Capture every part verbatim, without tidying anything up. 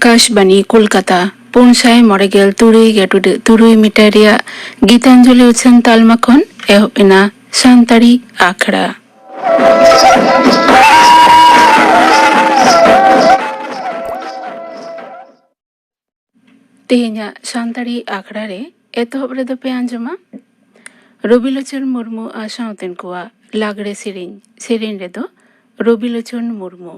ᱟᱠᱟᱥᱵᱟᱱᱤ ᱠᱳᱞᱠᱟᱛᱟ, ᱯᱩᱱ ᱥᱟᱭ ᱢᱚᱬᱮ ᱜᱮᱞ ᱛᱩᱨᱩᱭ ᱜᱮᱴᱩᱰᱟᱹᱜ ᱛᱩᱨᱩᱭ ᱢᱤᱴᱟᱨ ᱨᱮᱭᱟᱜ ᱜᱤᱛᱟᱧᱡᱚᱞᱤ ᱩᱪᱷᱟᱹᱱ ᱛᱟᱞᱢᱟ ᱠᱷᱚᱱ ᱮᱦᱚᱵ ᱮᱱᱟ ᱥᱟᱱᱛᱟᱲᱤ ᱟᱠᱷᱲᱟ᱾ ᱛᱮᱦᱮᱧᱟᱜ ᱥᱟᱱᱛᱟᱲᱤ ᱟᱠᱷᱲᱟ ᱨᱮ ᱮᱛᱚᱦᱚᱵ ᱨᱮᱫᱚ ᱯᱮ ᱟᱸᱡᱚᱢᱟ ᱨᱚᱵᱤᱞᱳᱪᱚᱱ ᱢᱩᱨᱢᱩ ᱟᱨ ᱥᱟᱶᱛᱮᱱ ᱠᱚᱣᱟᱜ ᱞᱟᱜᱽᱲᱮ ᱥᱮᱨᱮᱧ᱾ ᱥᱮᱨᱮᱧ ᱨᱮᱫᱚ ᱨᱚᱵᱤᱞᱳᱪᱚᱱ ᱢᱩᱨᱢᱩ᱾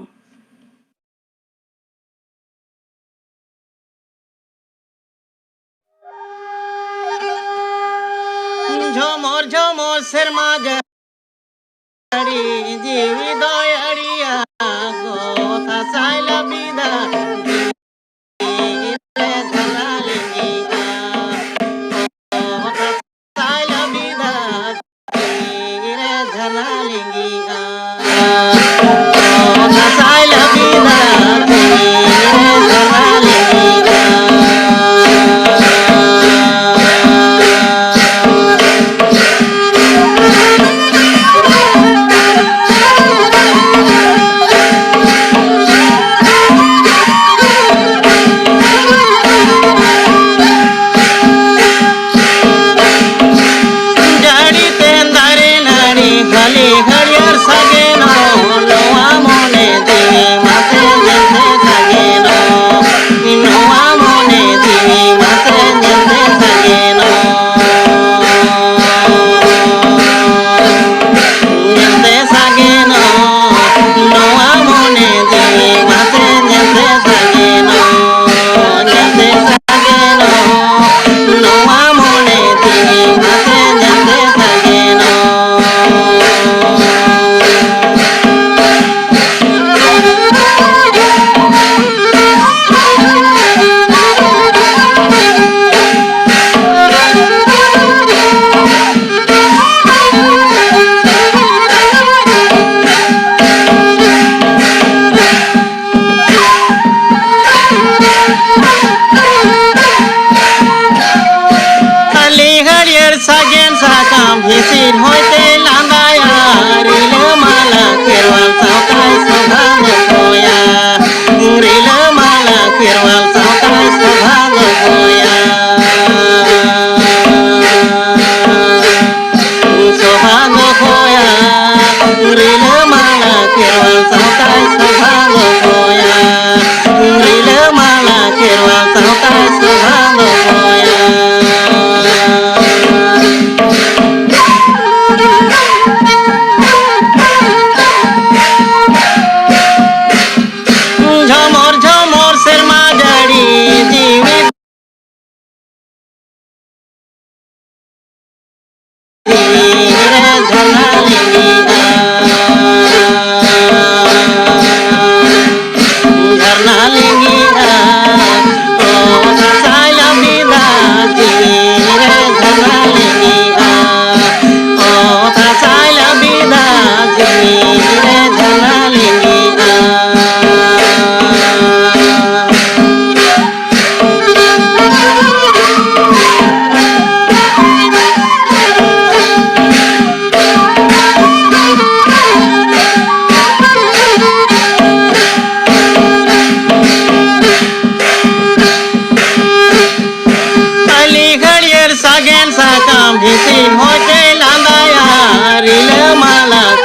ᱡᱷᱚᱢᱚᱨ ᱡᱷᱚᱢᱚᱨ ᱥᱮᱨᱢᱟ ᱡᱟᱹᱲᱤ ᱡᱤᱣᱤ ᱫᱚᱭ ᱟᱹᱲᱤᱭᱟ ᱜᱚ ᱫᱟᱸᱥᱟᱭ ᱞᱟᱹᱵᱤᱫᱟ᱾ ᱡᱟᱹᱲᱤ ᱛᱮ ᱫᱟᱨᱮ ᱱᱟᱹᱲᱤ ᱦᱟᱹᱞᱤ ᱦᱟᱹᱨᱭᱟᱹᱲ ᱥᱟᱜᱮᱱᱚᱜ᱾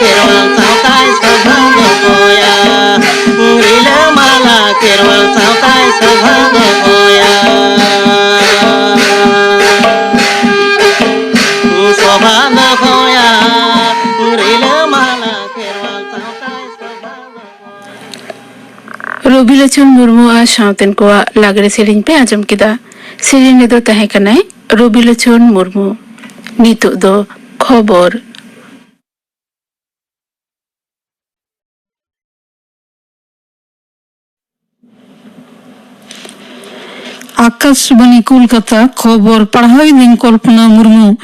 ᱠᱷᱮᱨᱣᱟᱞ ᱥᱟᱶᱛᱟᱭ ᱥᱚᱵᱷᱟ ᱫᱚᱦᱚᱭᱟ᱾ ᱨᱤᱞᱟᱹᱢᱟᱞᱟ ᱠᱷᱮᱨᱣᱟᱞ ᱥᱟᱶᱛᱟᱭ ᱥᱚᱵᱷᱟ ᱫᱚᱦᱚᱭᱟ᱾ ᱥᱚᱵᱷᱟ ᱫᱚᱦᱚᱭᱟ᱾ ᱨᱤᱞᱟᱹᱢᱟᱞᱟ ᱠᱷᱮᱨᱣᱟᱞ ᱥᱟᱶᱛᱟᱭ ᱥᱚᱵᱷᱟ ᱫᱚᱦᱚᱭᱟ᱾ ᱨᱚᱵᱤᱞᱳᱪᱚᱱ ᱢᱩᱨᱢᱩ ᱟᱨ ᱥᱟᱶᱛᱮᱱ ᱠᱚᱣᱟᱜ ᱞᱟᱜᱽᱲᱮ ᱥᱮᱨᱮᱧ ᱯᱮ ᱟᱸᱡᱚᱢ ᱠᱮᱫᱟ᱾ ᱥᱮᱨᱮᱧ ᱨᱮᱫᱚ ᱛᱟᱦᱮᱸ ᱠᱟᱱᱟᱭ ᱨᱚᱵᱤᱞᱳᱪᱚᱱ ᱢᱩᱨᱢᱩ᱾ ᱱᱤᱛᱚᱜ ᱫᱚ ᱠᱷᱚᱵᱚᱨ᱾ ᱟᱠᱟᱥᱵᱟᱱᱤ ᱠᱳᱞᱠᱟᱛᱟ, ᱠᱷᱚᱵᱚᱨ ᱯᱟᱲᱦᱟᱣᱤᱫᱟᱹᱧ ᱠᱚᱞᱯᱚᱱᱟ ᱢᱩᱨᱢᱩ᱾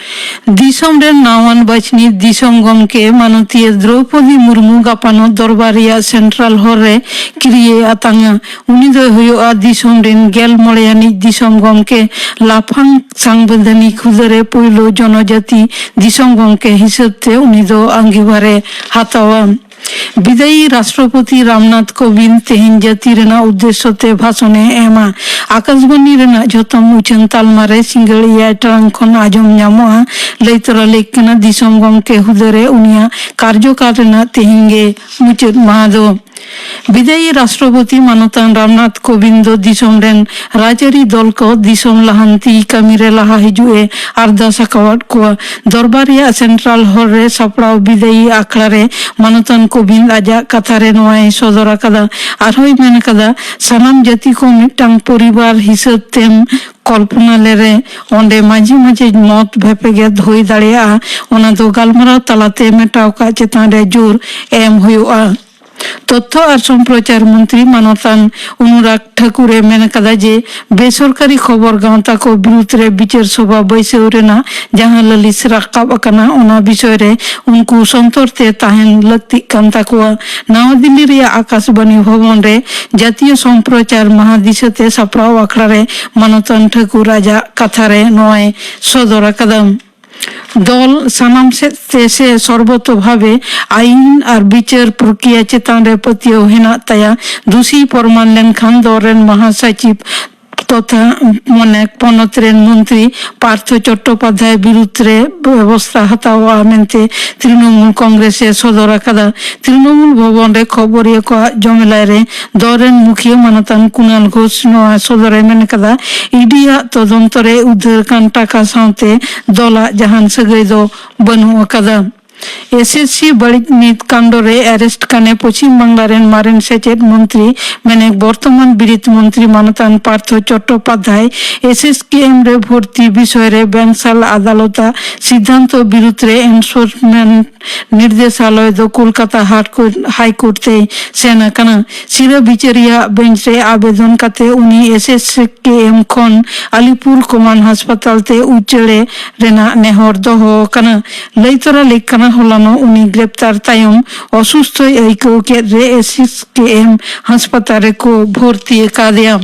ᱫᱤᱥᱚᱢ ᱨᱮᱱ ᱱᱟᱣᱟᱱ ᱵᱟᱪᱷᱱᱤ ᱫᱤᱥᱚᱢ ᱜᱚᱢᱠᱮ ᱢᱟᱱᱚᱛᱤᱭᱟᱹ ᱫᱨᱚᱣᱯᱚᱫᱤ ᱢᱩᱨᱢᱩ ᱜᱟᱯᱟᱱᱚᱜ ᱫᱚᱨᱵᱟᱨ ᱨᱮᱭᱟᱜ ᱥᱮᱱᱴᱨᱟᱞ ᱦᱚᱞ ᱨᱮ ᱠᱤᱨᱤᱭᱟᱹ ᱟᱛᱟᱝᱟ᱾ ᱩᱱᱤ ᱫᱚᱭ ᱦᱩᱭᱩᱜᱼᱟ ᱫᱤᱥᱚᱢ ᱨᱮᱱ ᱜᱮᱞ ᱢᱚᱬᱮ ᱟᱹᱱᱤᱡ ᱫᱤᱥᱚᱢ ᱜᱚᱢᱠᱮ᱾ ᱞᱟᱯᱷᱟᱝ ᱥᱟᱝᱵᱤᱫᱷᱟᱱᱤᱠ ᱦᱩᱫᱟᱹ ᱨᱮ ᱯᱩᱭᱞᱩ ᱡᱚᱱᱚᱡᱟᱹᱛᱤ ᱫᱤᱥᱚᱢ ᱜᱚᱢᱠᱮ ᱦᱤᱥᱟᱹᱵ ᱛᱮ ᱩᱱᱤ ᱫᱚ ᱟᱺᱜᱤᱵᱷᱟᱨᱮ ᱦᱟᱛᱟᱣᱟ᱾ ᱵᱤᱫᱟᱹᱭᱤ ᱨᱟᱥᱴᱨᱚᱯᱚᱛᱤ ᱨᱟᱢᱱᱟᱛᱷ ᱠᱳᱵᱤᱱᱫᱽ ᱛᱮᱦᱮᱧ ᱡᱟᱹᱛᱤ ᱨᱮᱱᱟᱜ ᱩᱫᱽᱫᱮᱥᱥᱚ ᱛᱮ ᱵᱷᱟᱥᱚᱱᱮ ᱮᱢᱟ᱾ ᱟᱠᱟᱥᱵᱟᱱᱤ ᱨᱮᱱᱟᱜ ᱡᱷᱚᱛᱚᱢ ᱩᱪᱷᱟᱹᱱ ᱛᱟᱞᱢᱟ ᱨᱮ ᱥᱤᱸᱜᱟᱹᱲ ᱮᱭᱟᱭ ᱴᱟᱲᱟᱝ ᱠᱷᱚᱱ ᱟᱸᱡᱚᱢ ᱧᱟᱢᱚᱜᱼᱟ᱾ ᱞᱟᱹᱭ ᱛᱚᱨᱟ ᱞᱮᱠ ᱠᱟᱱᱟ, ᱫᱤᱥᱚᱢ ᱜᱚᱢᱠᱮ ᱦᱩᱫᱟᱹ ᱨᱮ ᱩᱱᱤᱭᱟᱜ ᱠᱟᱨᱡᱚᱠᱟᱞ ᱨᱮᱱᱟᱜ ᱛᱮᱦᱮᱧ ᱜᱮ ᱢᱩᱪᱟᱹᱫ ᱢᱟᱦᱟ ᱫᱚ᱾ ᱵᱤᱫᱟᱹᱭᱤ ᱨᱟᱥᱴᱨᱚᱯᱚᱛᱤ ᱢᱟᱱᱚᱛᱟᱱ ᱨᱟᱢᱱᱟᱛᱷ ᱠᱳᱵᱤᱱᱫᱽ ᱫᱚ ᱫᱤᱥᱚᱢ ᱨᱮᱱ ᱨᱟᱡᱽᱟᱹᱨᱤ ᱫᱚᱞ ᱠᱚ ᱫᱤᱥᱚᱢ ᱞᱟᱦᱟᱱᱛᱤ ᱠᱟᱹᱢᱤ ᱨᱮ ᱞᱟᱦᱟ ᱦᱤᱡᱩᱜ ᱮ ᱟᱨᱫᱟᱥ ᱟᱠᱟᱣᱟᱫ ᱠᱚᱣᱟ᱾ ᱫᱚᱨᱵᱟᱨ ᱨᱮᱭᱟᱜ ᱥᱮᱱᱴᱨᱟᱞ ᱦᱚᱞ ᱨᱮ ᱥᱟᱯᱲᱟᱣ ᱵᱤᱫᱟᱹᱭᱤ ᱟᱠᱷᱲᱟ ᱨᱮ ᱢᱟᱱᱚᱛᱟᱱ ᱠᱳᱵᱤᱱᱫᱽ ᱟᱡᱟᱜ ᱠᱟᱛᱷᱟ ᱨᱮ ᱱᱚᱣᱟᱭ ᱥᱚᱫᱚᱨ ᱟᱠᱟᱫᱟ᱾ ᱟᱨᱦᱚᱸᱭ ᱢᱮᱱ ᱟᱠᱟᱫᱟ, ᱥᱟᱱᱟᱢ ᱡᱟᱹᱛᱤ ᱠᱚ ᱢᱤᱫᱴᱟᱝ ᱯᱚᱨᱤᱵᱟᱨ ᱦᱤᱥᱟᱹᱵ ᱛᱮᱢ ᱠᱚᱞᱯᱚᱱᱟ ᱞᱮᱨᱮ, ᱚᱸᱰᱮ ᱢᱟᱡᱷᱮ ᱢᱟᱡᱷᱮ ᱢᱚᱛ ᱵᱷᱮᱯᱮᱜᱮᱫ ᱦᱩᱭ ᱫᱟᱲᱮᱭᱟᱜᱼᱟ, ᱚᱱᱟ ᱫᱚ ᱜᱟᱞᱢᱟᱨᱟᱣ ᱛᱟᱞᱟᱛᱮ ᱢᱮᱴᱟᱣ ᱠᱟᱜ ᱪᱮᱛᱟᱱ ᱨᱮ ᱡᱳᱨ ᱮᱢ ᱦᱩᱭᱩᱜᱼᱟ᱾ ᱛᱚᱛᱛᱷᱚ ᱟᱨ ᱥᱚᱢᱯᱨᱚᱪᱟᱨ ᱢᱚᱱᱛᱨᱤ ᱢᱟᱱᱚᱛᱟᱱ ᱚᱱᱩᱨᱟᱜᱽ ᱴᱷᱟᱹᱠᱩᱨ ᱮ ᱢᱮᱱ ᱟᱠᱟᱫᱟ ᱡᱮ ᱵᱮᱥᱚᱨᱠᱟᱨᱤ ᱠᱷᱚᱵᱚᱨ ᱜᱟᱶᱛᱟ ᱠᱚ ᱵᱤᱨᱩᱫᱽ ᱨᱮ ᱵᱤᱪᱟᱹᱨ ᱥᱚᱵᱷᱟ ᱵᱟᱹᱭᱥᱟᱹᱣ ᱨᱮᱱᱟᱜ ᱡᱟᱦᱟᱸ ᱞᱟᱹᱞᱤᱥ ᱨᱟᱠᱟᱵ ᱟᱠᱟᱱᱟ, ᱚᱱᱟ ᱵᱤᱥᱚᱭ ᱨᱮ ᱩᱱᱠᱩ ᱥᱚᱱᱛᱚᱨ ᱛᱮ ᱛᱟᱦᱮᱱ ᱞᱟᱹᱠᱛᱤᱜ ᱠᱟᱱ ᱛᱟᱠᱚᱣᱟ᱾ ᱱᱟᱣᱟ ᱫᱤᱞᱞᱤ ᱨᱮᱭᱟᱜ ᱟᱠᱟᱥᱵᱟᱱᱤ ᱵᱷᱚᱵᱚᱱ ᱨᱮ ᱡᱟᱹᱛᱤᱭᱚ ᱥᱚᱢᱯᱨᱚᱪᱟᱨ ᱢᱟᱦᱟ ᱫᱤᱥᱟᱹᱛᱮ ᱥᱟᱯᱲᱟᱣ ᱟᱠᱷᱲᱟ ᱨᱮ ᱢᱟᱱᱚᱛᱟᱱ ᱴᱷᱟᱹᱠᱩᱨ ᱟᱡᱟᱜ ᱠᱟᱛᱷᱟ ᱨᱮ ᱱᱚᱣᱟᱭ ᱥᱚᱫᱚᱨ ᱟᱠᱟᱫᱟ᱾ ᱫᱚᱞ ᱥᱟᱱᱟᱢ ᱥᱮᱫ ᱛᱮ ᱥᱮ ᱥᱚᱨᱵᱚᱛᱚ ᱵᱷᱟᱵᱮ ᱟᱭᱤᱱ ᱟᱨ ᱵᱤᱪᱟᱹᱨ ᱯᱨᱚᱠᱨᱤᱭᱟ ᱪᱮᱛᱟᱱ ᱨᱮ ᱯᱟᱹᱛᱭᱟᱹᱣ ᱦᱮᱱᱟᱜ ᱛᱟᱭᱟ᱾ ᱫᱩᱥᱤ ᱯᱨᱚᱢᱟᱱ ᱞᱮᱱᱠᱷᱟᱱ ᱫᱚᱞ ᱨᱮᱱ ᱢᱟᱦᱟᱥᱚᱪᱤᱵᱽ ᱛᱚᱛᱷᱟ ᱢᱟᱱᱮ ᱯᱚᱱᱚᱛ ᱨᱮᱱ ᱢᱚᱱᱛᱨᱤ ᱯᱟᱨᱛᱷᱚ ᱪᱚᱴᱴᱳᱯᱟᱫᱽᱫᱷᱟᱭ ᱵᱤᱨᱩᱫᱽ ᱨᱮ ᱵᱮᱵᱚᱥᱛᱷᱟ ᱦᱟᱛᱟᱣᱚᱜᱼᱟ ᱢᱮᱱᱛᱮ ᱛᱨᱤᱱᱚᱢᱩᱞ ᱠᱚᱝᱜᱨᱮᱥ ᱮ ᱥᱚᱫᱚᱨ ᱟᱠᱟᱫᱟ᱾ ᱛᱨᱤᱱᱚᱢᱩᱞ ᱵᱷᱚᱵᱚᱱ ᱨᱮ ᱠᱷᱚᱵᱚᱨᱤᱭᱟᱹ ᱠᱚᱣᱟᱜ ᱡᱚᱢᱮᱞᱟᱭ ᱨᱮ ᱫᱚᱞ ᱨᱮᱱ ᱢᱩᱠᱷᱤᱭᱟᱹ ᱢᱟᱱᱚᱛᱟᱱ ᱠᱩᱱᱟᱞ ᱜᱷᱳᱥ ᱱᱚᱣᱟ ᱥᱚᱫᱚᱨᱮ ᱢᱮᱱ ᱟᱠᱟᱫᱟ, ᱤ ᱰᱤ ᱟᱜ ᱛᱚᱫᱚᱱᱛᱚ ᱨᱮ ᱩᱫᱷᱟᱹᱨ ᱟᱠᱟᱱ ᱴᱟᱠᱟ ᱥᱟᱶᱛᱮ ᱫᱚᱞᱟᱜ ᱡᱟᱦᱟᱱ ᱥᱟᱹᱜᱟᱹᱭ ᱫᱚ ᱵᱟᱹᱱᱩᱜ ᱟᱠᱟᱫᱟ᱾ ᱮᱥ ᱮᱥ ᱥᱤ ᱵᱟᱹᱲᱤᱡ ᱢᱤᱫ ᱠᱟᱱᱰ ᱨᱮ ᱟᱨᱮᱥᱴ ᱠᱟᱱᱮ ᱯᱚᱪᱷᱤᱢ ᱵᱟᱝᱞᱟ ᱨᱮᱱ ᱢᱟᱨᱮᱱ ᱥᱮᱪᱮᱫ ᱢᱚᱱᱛᱨᱤ ᱢᱮᱱᱮᱠ ᱵᱚᱨᱛᱚᱢᱟᱱ ᱵᱤᱨᱤᱫ ᱢᱚᱱᱛᱨᱤ ᱢᱟᱱᱚᱛᱟᱱ Partho Chattopadhyay S S K ᱮᱢ ᱨᱮ ᱵᱷᱚᱨᱛᱤ ᱵᱤᱥᱚᱭ ᱨᱮ ᱵᱮᱝᱥᱟᱞ ᱟᱫᱟᱞᱚᱛᱟᱜ ᱥᱤᱫᱷᱟᱱᱛᱚ ᱵᱤᱨᱩᱫᱽ ᱨᱮ ᱮᱱᱯᱷᱳᱨᱥᱢᱮᱱᱴ ᱱᱤᱨᱫᱮᱥᱟᱞᱚᱭ ᱫᱚ ᱠᱳᱞᱠᱟᱛᱟ ᱦᱟᱴ ᱠᱳᱨᱴ, ᱦᱟᱭ ᱠᱳᱨᱴ ᱛᱮᱭ ᱥᱮᱱ ᱟᱠᱟᱱᱟ᱾ ᱥᱤᱨᱟᱹ ᱵᱤᱪᱟᱹᱨᱤᱭᱟᱜ ᱵᱮᱧᱪ ᱨᱮ ᱟᱵᱮᱫᱚᱱ ᱠᱟᱛᱮ ᱩᱱᱤ ᱮᱥ ᱮᱥ ᱠᱮ ᱮᱢ ᱠᱷᱚᱱ ᱟᱞᱤᱯᱩᱨ ᱠᱚᱢᱟᱱᱰ ᱦᱟᱥᱯᱟᱛᱟᱞ ᱛᱮ ᱩᱪᱟᱹᱲᱮ ᱨᱮᱱᱟᱜ ᱱᱮᱦᱚᱨ ᱫᱚᱦᱚ ᱟᱠᱟᱱᱟ᱾ ᱞᱟᱹᱭ ᱛᱚᱨᱟ ᱞᱮᱠ ᱠᱟᱱᱟ, ᱦᱚᱞᱟᱱᱚᱜ ᱩᱱᱤ ᱜᱨᱮᱯᱛᱟᱨ ᱛᱟᱭᱚᱢ ᱚᱥᱩᱥᱛᱷᱚᱭ ᱟᱹᱭᱠᱟᱹᱣ ᱠᱮᱫ ᱨᱮ ᱮᱥ ᱮᱥ ᱠᱮ ᱮᱢ ᱦᱟᱥᱯᱟᱛᱟᱞ ᱨᱮᱠᱚ ᱵᱷᱚᱨᱛᱤ ᱟᱠᱟᱫᱮᱭᱟ᱾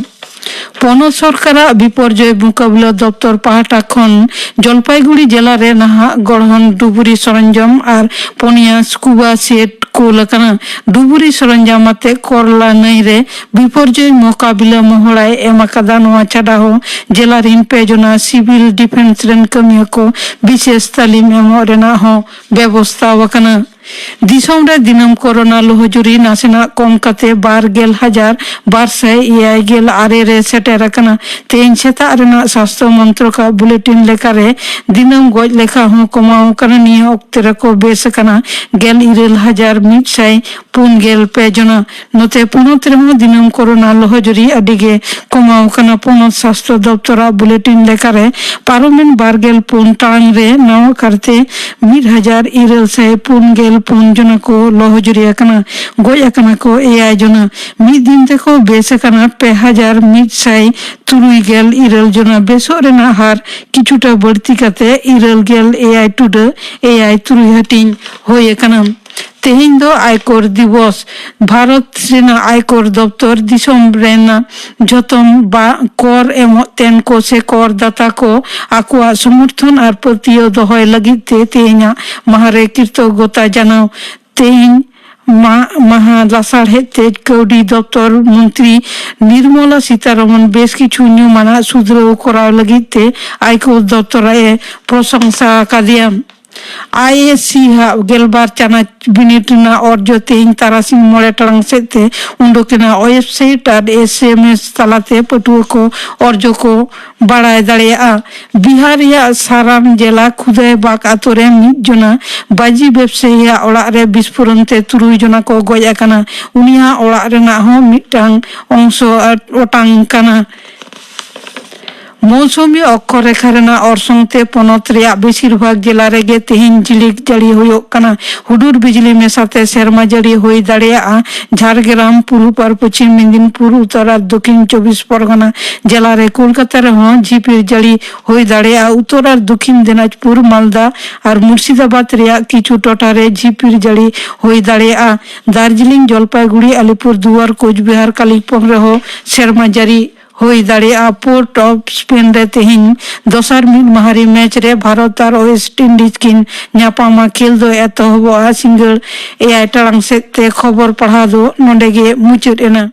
ᱯᱚᱱᱚᱛ ᱥᱚᱨᱠᱟᱨᱟᱜ ᱵᱤᱯᱚᱨᱡᱚᱭ ᱢᱩᱠᱟᱵᱤᱞᱟ ᱫᱚᱯᱛᱚᱨ ᱯᱟᱦᱴᱟ ᱠᱷᱚᱱ ᱡᱚᱞᱯᱟᱭᱜᱩᱲᱤ ᱡᱮᱞᱟ ᱨᱮ ᱱᱟᱦᱟᱜ ᱜᱚᱲᱦᱚᱱ ᱰᱩᱵᱩᱨᱤ ᱥᱚᱨᱚᱧᱡᱟᱢ ᱟᱨ ᱯᱚᱱᱭᱟ ᱥᱠᱩᱵᱟ ᱥᱮᱴ ᱠᱩᱞ ᱟᱠᱟᱱᱟ᱾ ᱰᱩᱵᱩᱨᱤ ᱥᱚᱨᱚᱧᱡᱟᱢ ᱟᱛᱮ ᱠᱚᱨᱞᱟ ᱱᱟᱹᱭ ᱨᱮ ᱵᱤᱯᱚᱨᱡᱚᱭ ᱢᱚᱠᱟᱵᱤᱞᱟ ᱢᱚᱦᱚᱲᱟᱭ ᱮᱢ ᱟᱠᱟᱫᱟ᱾ ᱱᱚᱣᱟ ᱪᱷᱟᱰᱟ ᱦᱚᱸ ᱡᱮᱞᱟ ᱨᱤᱱ ᱯᱮ ᱡᱚᱱᱟ ᱥᱤᱵᱤᱞ ᱰᱤᱯᱷᱮᱱᱥ ᱨᱮᱱ ᱠᱟᱹᱢᱤᱭᱟᱹ ᱠᱚ ᱵᱤᱥᱮᱥ ᱛᱟᱹᱞᱤᱢ ᱮᱢᱚᱜ ᱨᱮᱱᱟᱜ ᱦᱚᱸ ᱵᱮᱵᱚᱥᱛᱷᱟ ᱟᱠᱟᱱᱟ᱾ ᱫᱤᱥᱚᱢ ᱨᱮ ᱫᱤᱱᱟᱹᱢ ᱠᱚᱨᱳᱱᱟ ᱞᱚᱦᱚᱡᱩᱨᱤ ᱱᱟᱥᱮᱱᱟᱜ ᱠᱚᱢ ᱠᱟᱛᱮ ᱵᱟᱨ ᱜᱮᱞ ᱦᱟᱡᱟᱨ ᱵᱟᱨ ᱥᱟᱭ ᱮᱭᱟᱭ ᱜᱮᱞ ᱟᱨᱮ ᱨᱮ ᱥᱮᱴᱮᱨ ᱟᱠᱟᱱᱟ᱾ ᱛᱮᱦᱮᱧ ᱥᱮᱛᱟᱜ ᱨᱮᱱᱟᱜ ᱥᱟᱥᱛᱷᱚ ᱢᱚᱱᱛᱨᱚᱠᱟᱜ ᱵᱩᱞᱮᱴᱤᱱ ᱞᱮᱠᱟᱨᱮ ᱫᱤᱱᱟᱹᱢ ᱜᱚᱡ ᱞᱮᱠᱷᱟ ᱦᱚᱸ ᱠᱚᱢᱟᱣ ᱟᱠᱟᱱᱟ᱾ ᱱᱤᱭᱟᱹ ᱚᱠᱛᱮ ᱨᱮᱠᱚ ᱵᱮᱥ ᱟᱠᱟᱱᱟ ᱜᱮᱞ ᱤᱨᱟᱹᱞ ᱦᱟᱡᱟᱨ ᱢᱤᱫ ᱥᱟᱭ ᱯᱩᱱ ᱜᱮᱞ ᱯᱮ ᱡᱚᱱᱟ᱾ ᱱᱚᱛᱮ ᱯᱚᱱᱚᱛ ᱨᱮᱦᱚᱸ ᱫᱤᱱᱟᱹᱢ ᱠᱚᱨᱳᱱᱟ ᱞᱚᱦᱚᱡᱩᱨᱤ ᱟᱹᱰᱤ ᱜᱮ ᱠᱚᱢᱟᱣ ᱟᱠᱟᱱᱟ᱾ ᱯᱚᱱᱚᱛ ᱥᱟᱥᱛᱷᱚ ᱫᱚᱯᱛᱚᱨᱟᱜ ᱵᱩᱞᱮᱴᱤᱱ ᱞᱮᱠᱟᱨᱮ ᱯᱟᱨᱚᱢᱮᱱ ᱵᱟᱨ ᱜᱮᱞ ᱯᱩᱱ ᱴᱟᱲᱟᱝ ᱨᱮ ᱱᱟᱣᱟ ᱠᱟᱨᱛᱮ ᱢᱤᱫ ᱦᱟᱡᱟᱨ ᱤᱨᱟᱹᱞ ᱥᱟᱭ ᱯᱩᱱ ᱜᱮᱞ ᱯᱩᱱ ᱡᱚᱱᱟ ᱠᱚ ᱞᱚᱦᱚᱡᱩᱨᱤ ᱟᱠᱟᱱᱟ᱾ ᱜᱚᱡ ᱟᱠᱟᱱᱟ ᱠᱚ ᱮᱭᱟᱭ ᱡᱚᱱᱟ᱾ ᱢᱤᱫ ᱫᱤᱱ ᱛᱮᱠᱚ ᱵᱮᱥ ᱟᱠᱟᱱᱟ ᱯᱮ ᱦᱟᱡᱟᱨ ᱢᱤᱫ ᱥᱟᱭ ᱛᱩᱨᱩᱭ ᱜᱮᱞ ᱤᱨᱟᱹᱞ ᱡᱚᱱᱟ᱾ ᱵᱮᱥᱚᱜ ᱨᱮᱱᱟᱜ ᱦᱟᱨ ᱠᱤᱪᱷᱩᱴᱟ ᱵᱟᱹᱲᱛᱤ ᱠᱟᱛᱮ ᱤᱨᱟᱹᱞ ᱜᱮᱞ ᱮᱭᱟᱭ ᱴᱩᱰᱟᱹ ᱮᱭᱟᱭ ᱛᱩᱨᱩᱭ ᱦᱟᱹᱴᱤᱧ ᱦᱩᱭ ᱟᱠᱟᱱᱟ᱾ ᱛᱮᱦᱮᱧ ᱫᱚ ᱟᱭᱠᱚᱨ ᱫᱤᱵᱚᱥ᱾ ᱵᱷᱟᱨᱚᱛ ᱨᱮᱱᱟᱜ ᱟᱭᱠᱚᱨ ᱫᱚᱯᱛᱚᱨ ᱫᱤᱥᱚᱢ ᱨᱮᱱᱟᱜ ᱡᱚᱛᱚᱢ ᱵᱟ-, ᱠᱚᱨ ᱮᱢᱚᱜ ᱛᱮᱱ ᱠᱚ ᱥᱮ ᱠᱚᱨ ᱫᱟᱛᱟ ᱠᱚ ᱟᱠᱚᱣᱟᱜ ᱥᱚᱢᱚᱨᱛᱷᱚᱱ ᱟᱨ ᱯᱟᱹᱛᱭᱟᱹᱣ ᱫᱚᱦᱚᱭ ᱞᱟᱹᱜᱤᱫ ᱛᱮ ᱛᱮᱦᱮᱧᱟᱜ ᱢᱟᱦᱟ ᱨᱮ ᱠᱨᱤᱛᱚᱜᱽᱜᱚᱛᱟ ᱡᱟᱱᱟᱣ᱾ ᱛᱮᱦᱮᱧ ᱢᱟ-, ᱢᱟᱦᱟ ᱞᱟᱥᱟᱲᱦᱮᱫ ᱛᱮ ᱠᱟᱹᱣᱰᱤ ᱫᱚᱯᱛᱚᱨ ᱢᱚᱱᱛᱨᱤ ᱱᱤᱨᱢᱚᱞᱟ ᱥᱤᱛᱟᱨᱚᱢᱚᱱ ᱵᱮᱥ ᱠᱤᱪᱷᱩ ᱧᱩᱢᱟᱱᱟᱜ ᱥᱩᱫᱷᱨᱟᱹᱣ ᱠᱚᱨᱟᱣ ᱞᱟᱹᱜᱤᱫ ᱛᱮ ᱟᱭᱠᱚᱨ ᱫᱚᱯᱛᱚᱨ ᱮ ᱯᱨᱚᱥᱚᱝᱥᱟ ᱟᱠᱟᱫᱮᱭᱟ᱾ ᱟᱭ ᱮᱥ ᱥᱤ ᱦᱟᱜ ᱜᱮᱞᱵᱟᱨ ᱪᱟᱱᱟᱪ ᱵᱤᱱᱤᱰ ᱨᱮᱱᱟᱜ ᱚᱨᱡᱚ ᱛᱮᱦᱮᱧ ᱛᱟᱨᱟᱥᱤᱧ ᱢᱚᱬᱮ ᱴᱟᱲᱟᱝ ᱥᱮᱫ ᱛᱮ ᱩᱰᱩᱠ ᱮᱱᱟ᱾ ᱳᱭᱮᱵᱥᱟᱭᱤᱴ ᱟᱨ ᱮᱥ ᱮᱢ ᱮᱥ ᱛᱟᱞᱟᱛᱮ ᱯᱟᱹᱴᱷᱩᱣᱟᱹ ᱠᱚ ᱚᱨᱡᱚ ᱠᱚ ᱵᱟᱲᱟᱭ ᱫᱟᱲᱮᱭᱟᱜᱼᱟ᱾ ᱵᱤᱦᱟᱨ ᱨᱮᱭᱟᱜ ᱥᱟᱨᱟᱱ ᱡᱮᱞᱟ ᱠᱷᱩᱫᱟᱭᱵᱟᱜᱽ ᱟᱛᱳ ᱨᱮ ᱢᱤᱫ ᱡᱚᱱᱟ ᱵᱟᱹᱡᱤ ᱵᱮᱵᱥᱟᱭᱤᱭᱟᱜ ᱚᱲᱟᱜ ᱨᱮ ᱵᱤᱥᱯᱷᱳᱨᱚᱱ ᱛᱮ ᱛᱩᱨᱩᱭ ᱡᱚᱱᱟ ᱠᱚ ᱜᱚᱡ ᱟᱠᱟᱱᱟ᱾ ᱩᱱᱤᱭᱟᱜ ᱚᱲᱟᱜ ᱨᱮᱱᱟᱜ ᱦᱚᱸ ᱢᱤᱫᱴᱟᱝ ᱚᱝᱥᱚ ᱚᱴᱟᱝ ᱠᱟᱱᱟ᱾ ᱢᱳᱣᱥᱩᱢᱤ ᱚᱠᱠᱷᱚ ᱨᱮᱠᱷᱟ ᱨᱮᱱᱟᱜ ᱚᱨᱥᱚᱝ ᱛᱮ ᱯᱚᱱᱚᱛ ᱨᱮᱭᱟᱜ ᱵᱮᱥᱤᱨ ᱵᱷᱟᱜᱽ ᱡᱮᱞᱟ ᱨᱮᱜᱮ ᱛᱮᱦᱮᱧ ᱡᱷᱤᱞᱤᱠ ᱡᱟᱹᱲᱤ ᱦᱩᱭᱩᱜ ᱠᱟᱱᱟ᱾ ᱦᱩᱰᱩᱨ ᱵᱤᱡᱽᱞᱤ ᱢᱮᱥᱟᱛᱮ ᱥᱮᱨᱢᱟ ᱡᱟᱹᱲᱤ ᱦᱩᱭ ᱫᱟᱲᱮᱭᱟᱜᱼᱟ᱾ ᱡᱷᱟᱲᱜᱨᱟᱢ, ᱯᱩᱨᱩᱵᱽ ᱟᱨ ᱯᱚᱪᱷᱤᱢ ᱢᱮᱫᱤᱱᱯᱩᱨ, ᱩᱛᱛᱚᱨ ᱟᱨ ᱫᱚᱠᱷᱤᱱ ᱪᱚᱵᱵᱤᱥ ᱯᱚᱨᱜᱟᱱᱟ ᱡᱮᱞᱟ ᱨᱮ ᱠᱳᱞᱠᱟᱛᱟ ᱨᱮᱦᱚᱸ ᱡᱷᱤᱯᱤᱨ ᱡᱟᱹᱲᱤ ᱦᱩᱭ ᱫᱟᱲᱮᱭᱟᱜᱼᱟ᱾ ᱩᱛᱛᱚᱨ ᱟᱨ ᱫᱚᱠᱷᱤᱱ ᱫᱤᱱᱟᱡᱽᱯᱩᱨ, ᱢᱟᱞᱫᱟ ᱟᱨ ᱢᱩᱨᱥᱤᱫᱟᱵᱟᱫᱽ ᱨᱮᱭᱟᱜ ᱠᱤᱪᱷᱩ ᱴᱚᱴᱷᱟ ᱨᱮ ᱡᱷᱤᱯᱤᱨ ᱡᱟᱹᱲᱤ ᱦᱩᱭ ᱫᱟᱲᱮᱭᱟᱜᱼᱟ᱾ ᱫᱟᱨᱡᱤᱞᱤᱝ, ᱡᱚᱞᱯᱟᱭᱜᱩᱲᱤ, ᱟᱞᱤᱯᱩᱨ ᱫᱩᱣᱟᱨ, ᱠᱳᱪᱵᱤᱦᱟᱨ, ᱠᱟᱞᱤᱢᱯᱚᱝ ᱨᱮᱦᱚᱸ ᱥᱮᱨᱢᱟ ᱡᱟᱹᱲᱤ ᱦᱩᱭ ᱫᱟᱲᱮᱭᱟᱜᱼᱟ᱾ ᱯᱳᱨᱴ ᱚᱯᱷ ᱥᱯᱮᱱ ᱨᱮ ᱛᱮᱦᱮᱧ ᱫᱚᱥᱟᱨ ᱢᱤᱫ ᱢᱟᱦᱟᱨᱤ ᱢᱮᱪ ᱨᱮ ᱵᱷᱟᱨᱚᱛ ᱟᱨ ᱳᱭᱮᱥᱴ ᱤᱱᱰᱤᱡᱽ ᱠᱤᱱ ᱧᱟᱯᱟᱢᱟ᱾ ᱠᱷᱮᱞ ᱫᱚ ᱮᱛᱚᱦᱚᱵᱚᱜᱼᱟ ᱥᱤᱸᱜᱟᱹᱲ ᱮᱭᱟᱭ ᱴᱟᱲᱟᱝ ᱥᱮᱫ ᱛᱮ᱾ ᱠᱷᱚᱵᱚᱨ ᱯᱟᱲᱦᱟᱣ ᱫᱚ ᱱᱚᱰᱮ ᱜᱮ ᱢᱩᱪᱟᱹᱫ ᱮᱱᱟ᱾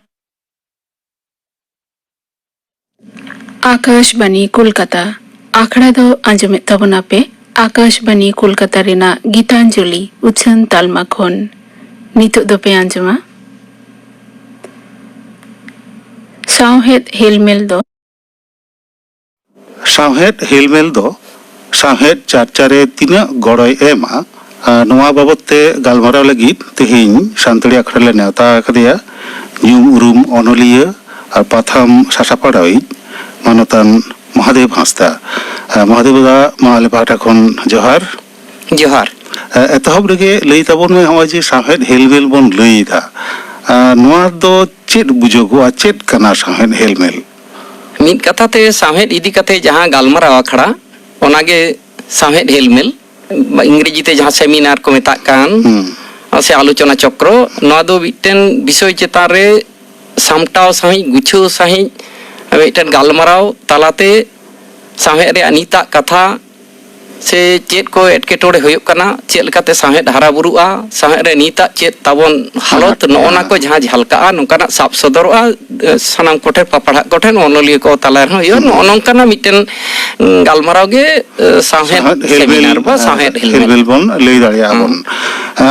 ᱟᱠᱟᱥᱵᱟᱱᱤ ᱠᱳᱞᱠᱟᱛᱟ᱾ ᱟᱠᱷᱲᱟ ᱫᱚ ᱟᱸᱡᱚᱢᱮᱫ ᱛᱟᱵᱚᱱᱟᱯᱮ ᱟᱠᱟᱥᱵᱟᱱᱤ ᱠᱳᱞᱠᱟᱛᱟ ᱨᱮᱱᱟᱜ ᱜᱤᱛᱟᱧᱡᱚᱞᱤ ᱩᱪᱷᱟᱹᱱ ᱛᱟᱞᱢᱟ ᱠᱷᱚᱱ᱾ ᱱᱤᱛᱚᱜ ᱫᱚᱯᱮ ᱟᱸᱡᱚᱢᱟ ᱥᱟᱶᱦᱮᱫ ᱦᱮᱞᱢᱮᱞ ᱫᱚ᱾ ᱥᱟᱶᱦᱮᱫ ᱦᱮᱞᱢᱮᱞ ᱫᱚ ᱥᱟᱶᱦᱮᱫ ᱪᱟᱨᱪᱟ ᱨᱮ ᱛᱤᱱᱟᱹᱜ ᱜᱚᱲᱚᱭ ᱮᱢᱟ, ᱟᱨ ᱱᱚᱣᱟ ᱵᱟᱵᱚᱛ ᱛᱮ ᱜᱟᱞᱢᱟᱨᱟᱣ ᱞᱟᱹᱜᱤᱫ ᱛᱮᱦᱮᱧ ᱥᱟᱱᱛᱟᱲᱤ ᱟᱠᱷᱲᱟ ᱞᱮ ᱱᱮᱣᱛᱟ ᱟᱠᱟᱫᱮᱭᱟ ᱧᱩᱢ ᱩᱨᱩᱢ ᱚᱱᱚᱞᱤᱭᱟᱹ ᱟᱨ ᱯᱟᱛᱷᱟᱢ ᱥᱟᱥᱟᱯᱲᱟᱣᱤᱡ ᱢᱟᱱᱚᱛᱟᱱ ᱢᱚᱦᱟᱫᱮᱵ ᱦᱟᱸᱥᱫᱟ᱾ ᱟᱨ ᱢᱚᱦᱟᱫᱮᱵ ᱫᱟ, ᱢᱟ ᱟᱞᱮ ᱯᱟᱦᱴᱟ ᱠᱷᱚᱱ ᱡᱚᱦᱟᱨ᱾ ᱡᱚᱦᱟᱨ᱾ ᱮ, ᱮᱛᱚᱦᱚᱵ ᱨᱮᱜᱮ ᱞᱟᱹᱭ ᱛᱟᱵᱚᱱ ᱢᱮ, ᱱᱚᱜᱼᱚᱭ ᱡᱮ ᱥᱟᱶᱦᱮᱫ ᱦᱮᱞᱢᱮᱞ ᱵᱚᱱ ᱞᱟᱹᱭ ᱮᱫᱟ, ᱮ, ᱱᱚᱣᱟ ᱫᱚ ᱪᱮᱫ ᱵᱩᱡᱷᱟᱹᱜᱚᱜᱼᱟ? ᱪᱮᱫ ᱠᱟᱱᱟ ᱥᱟᱶᱦᱮᱫ ᱦᱮᱞᱢᱮᱞ? ᱢᱤᱫ ᱠᱟᱛᱷᱟ ᱛᱮ ᱥᱟᱶᱦᱮᱫ ᱤᱫᱤ ᱠᱟᱛᱮ ᱡᱟᱦᱟᱸ ᱜᱟᱞᱢᱟᱨᱟᱣ ᱟᱠᱷᱲᱟ, ᱚᱱᱟᱜᱮ ᱥᱟᱶᱦᱮᱫ ᱦᱮᱞᱢᱮᱞ, ᱤᱝᱨᱮᱡᱤ ᱛᱮ ᱡᱟᱦᱟᱸ ᱥᱮᱢᱤᱱᱟᱨ ᱠᱚ ᱢᱮᱛᱟᱜ ᱠᱟᱱ, ᱦᱩᱸ᱾ ᱥᱮ ᱟᱞᱳᱪᱚᱱᱟ ᱪᱚᱠᱨᱚ, ᱱᱚᱣᱟ ᱫᱚ ᱢᱤᱫᱴᱮᱱ ᱵᱤᱥᱚᱭ ᱪᱮᱛᱟᱱ ᱨᱮ ᱥᱟᱢᱴᱟᱣ ᱥᱟᱺᱦᱤᱡ, ᱜᱩᱪᱷᱟᱹᱣ ᱥᱟᱺᱦᱤᱡ ᱢᱤᱫᱴᱮᱱ ᱜᱟᱞᱢᱟᱨᱟᱣ ᱛᱟᱞᱟᱛᱮ ᱥᱟᱶᱦᱮᱫ ᱨᱮᱭᱟᱜ ᱱᱤᱛᱟᱜ ᱠᱟᱛᱷᱟ ᱥᱮ ᱪᱮᱫ ᱠᱚ ᱮᱴᱠᱮᱴᱚᱬᱮ ᱦᱩᱭᱩᱜ ᱠᱟᱱᱟ, ᱪᱮᱫ ᱞᱮᱠᱟᱛᱮ ᱥᱟᱶᱦᱮᱫ ᱦᱟᱨᱟ ᱵᱩᱨᱩᱜᱼᱟ, ᱥᱟᱶᱦᱮᱫ ᱨᱮ ᱱᱤᱛᱟᱜ ᱪᱮᱫ ᱛᱟᱵᱚᱱ ᱦᱟᱞᱚᱛ, ᱱᱚᱜᱼᱚ ᱱᱟ ᱠᱚ ᱡᱟᱦᱟᱸ ᱡᱷᱟᱞᱠᱟᱜᱼᱟ, ᱱᱚᱝᱠᱟᱱᱟᱜ ᱥᱟᱵ ᱥᱚᱫᱚᱨᱚᱜᱼᱟ, ᱮ, ᱥᱟᱱᱟᱢ ᱠᱚᱴᱷᱮᱱ, ᱯᱟᱯᱟᱲᱦᱟᱜ ᱠᱚᱴᱷᱮᱱ, ᱚᱱᱚᱞᱤᱭᱟᱹ ᱠᱚ ᱛᱟᱞᱟ ᱨᱮᱦᱚᱸ ᱦᱩᱭᱩᱜᱼᱟ᱾ ᱦᱩᱸ᱾ ᱱᱚᱜᱼᱚ ᱱᱚᱝᱠᱟᱱᱟᱜ ᱢᱤᱫᱴᱮᱱ, ᱩᱸ, ᱜᱟᱞᱢᱟᱨᱟᱣ ᱜᱮ, ᱮ, ᱥᱟᱶᱦᱮᱫ ᱥᱮᱢᱤᱱᱟᱨ ᱵᱟ ᱥᱟᱶᱦᱮᱫ ᱦᱮᱞᱢᱮᱞ᱾ ᱦᱮᱞᱢᱮᱞ ᱵᱚᱱ ᱞᱟᱹᱭ ᱫᱟᱲᱮᱭᱟᱜᱼᱟ ᱦᱩᱸ᱾ ᱵᱚᱱ᱾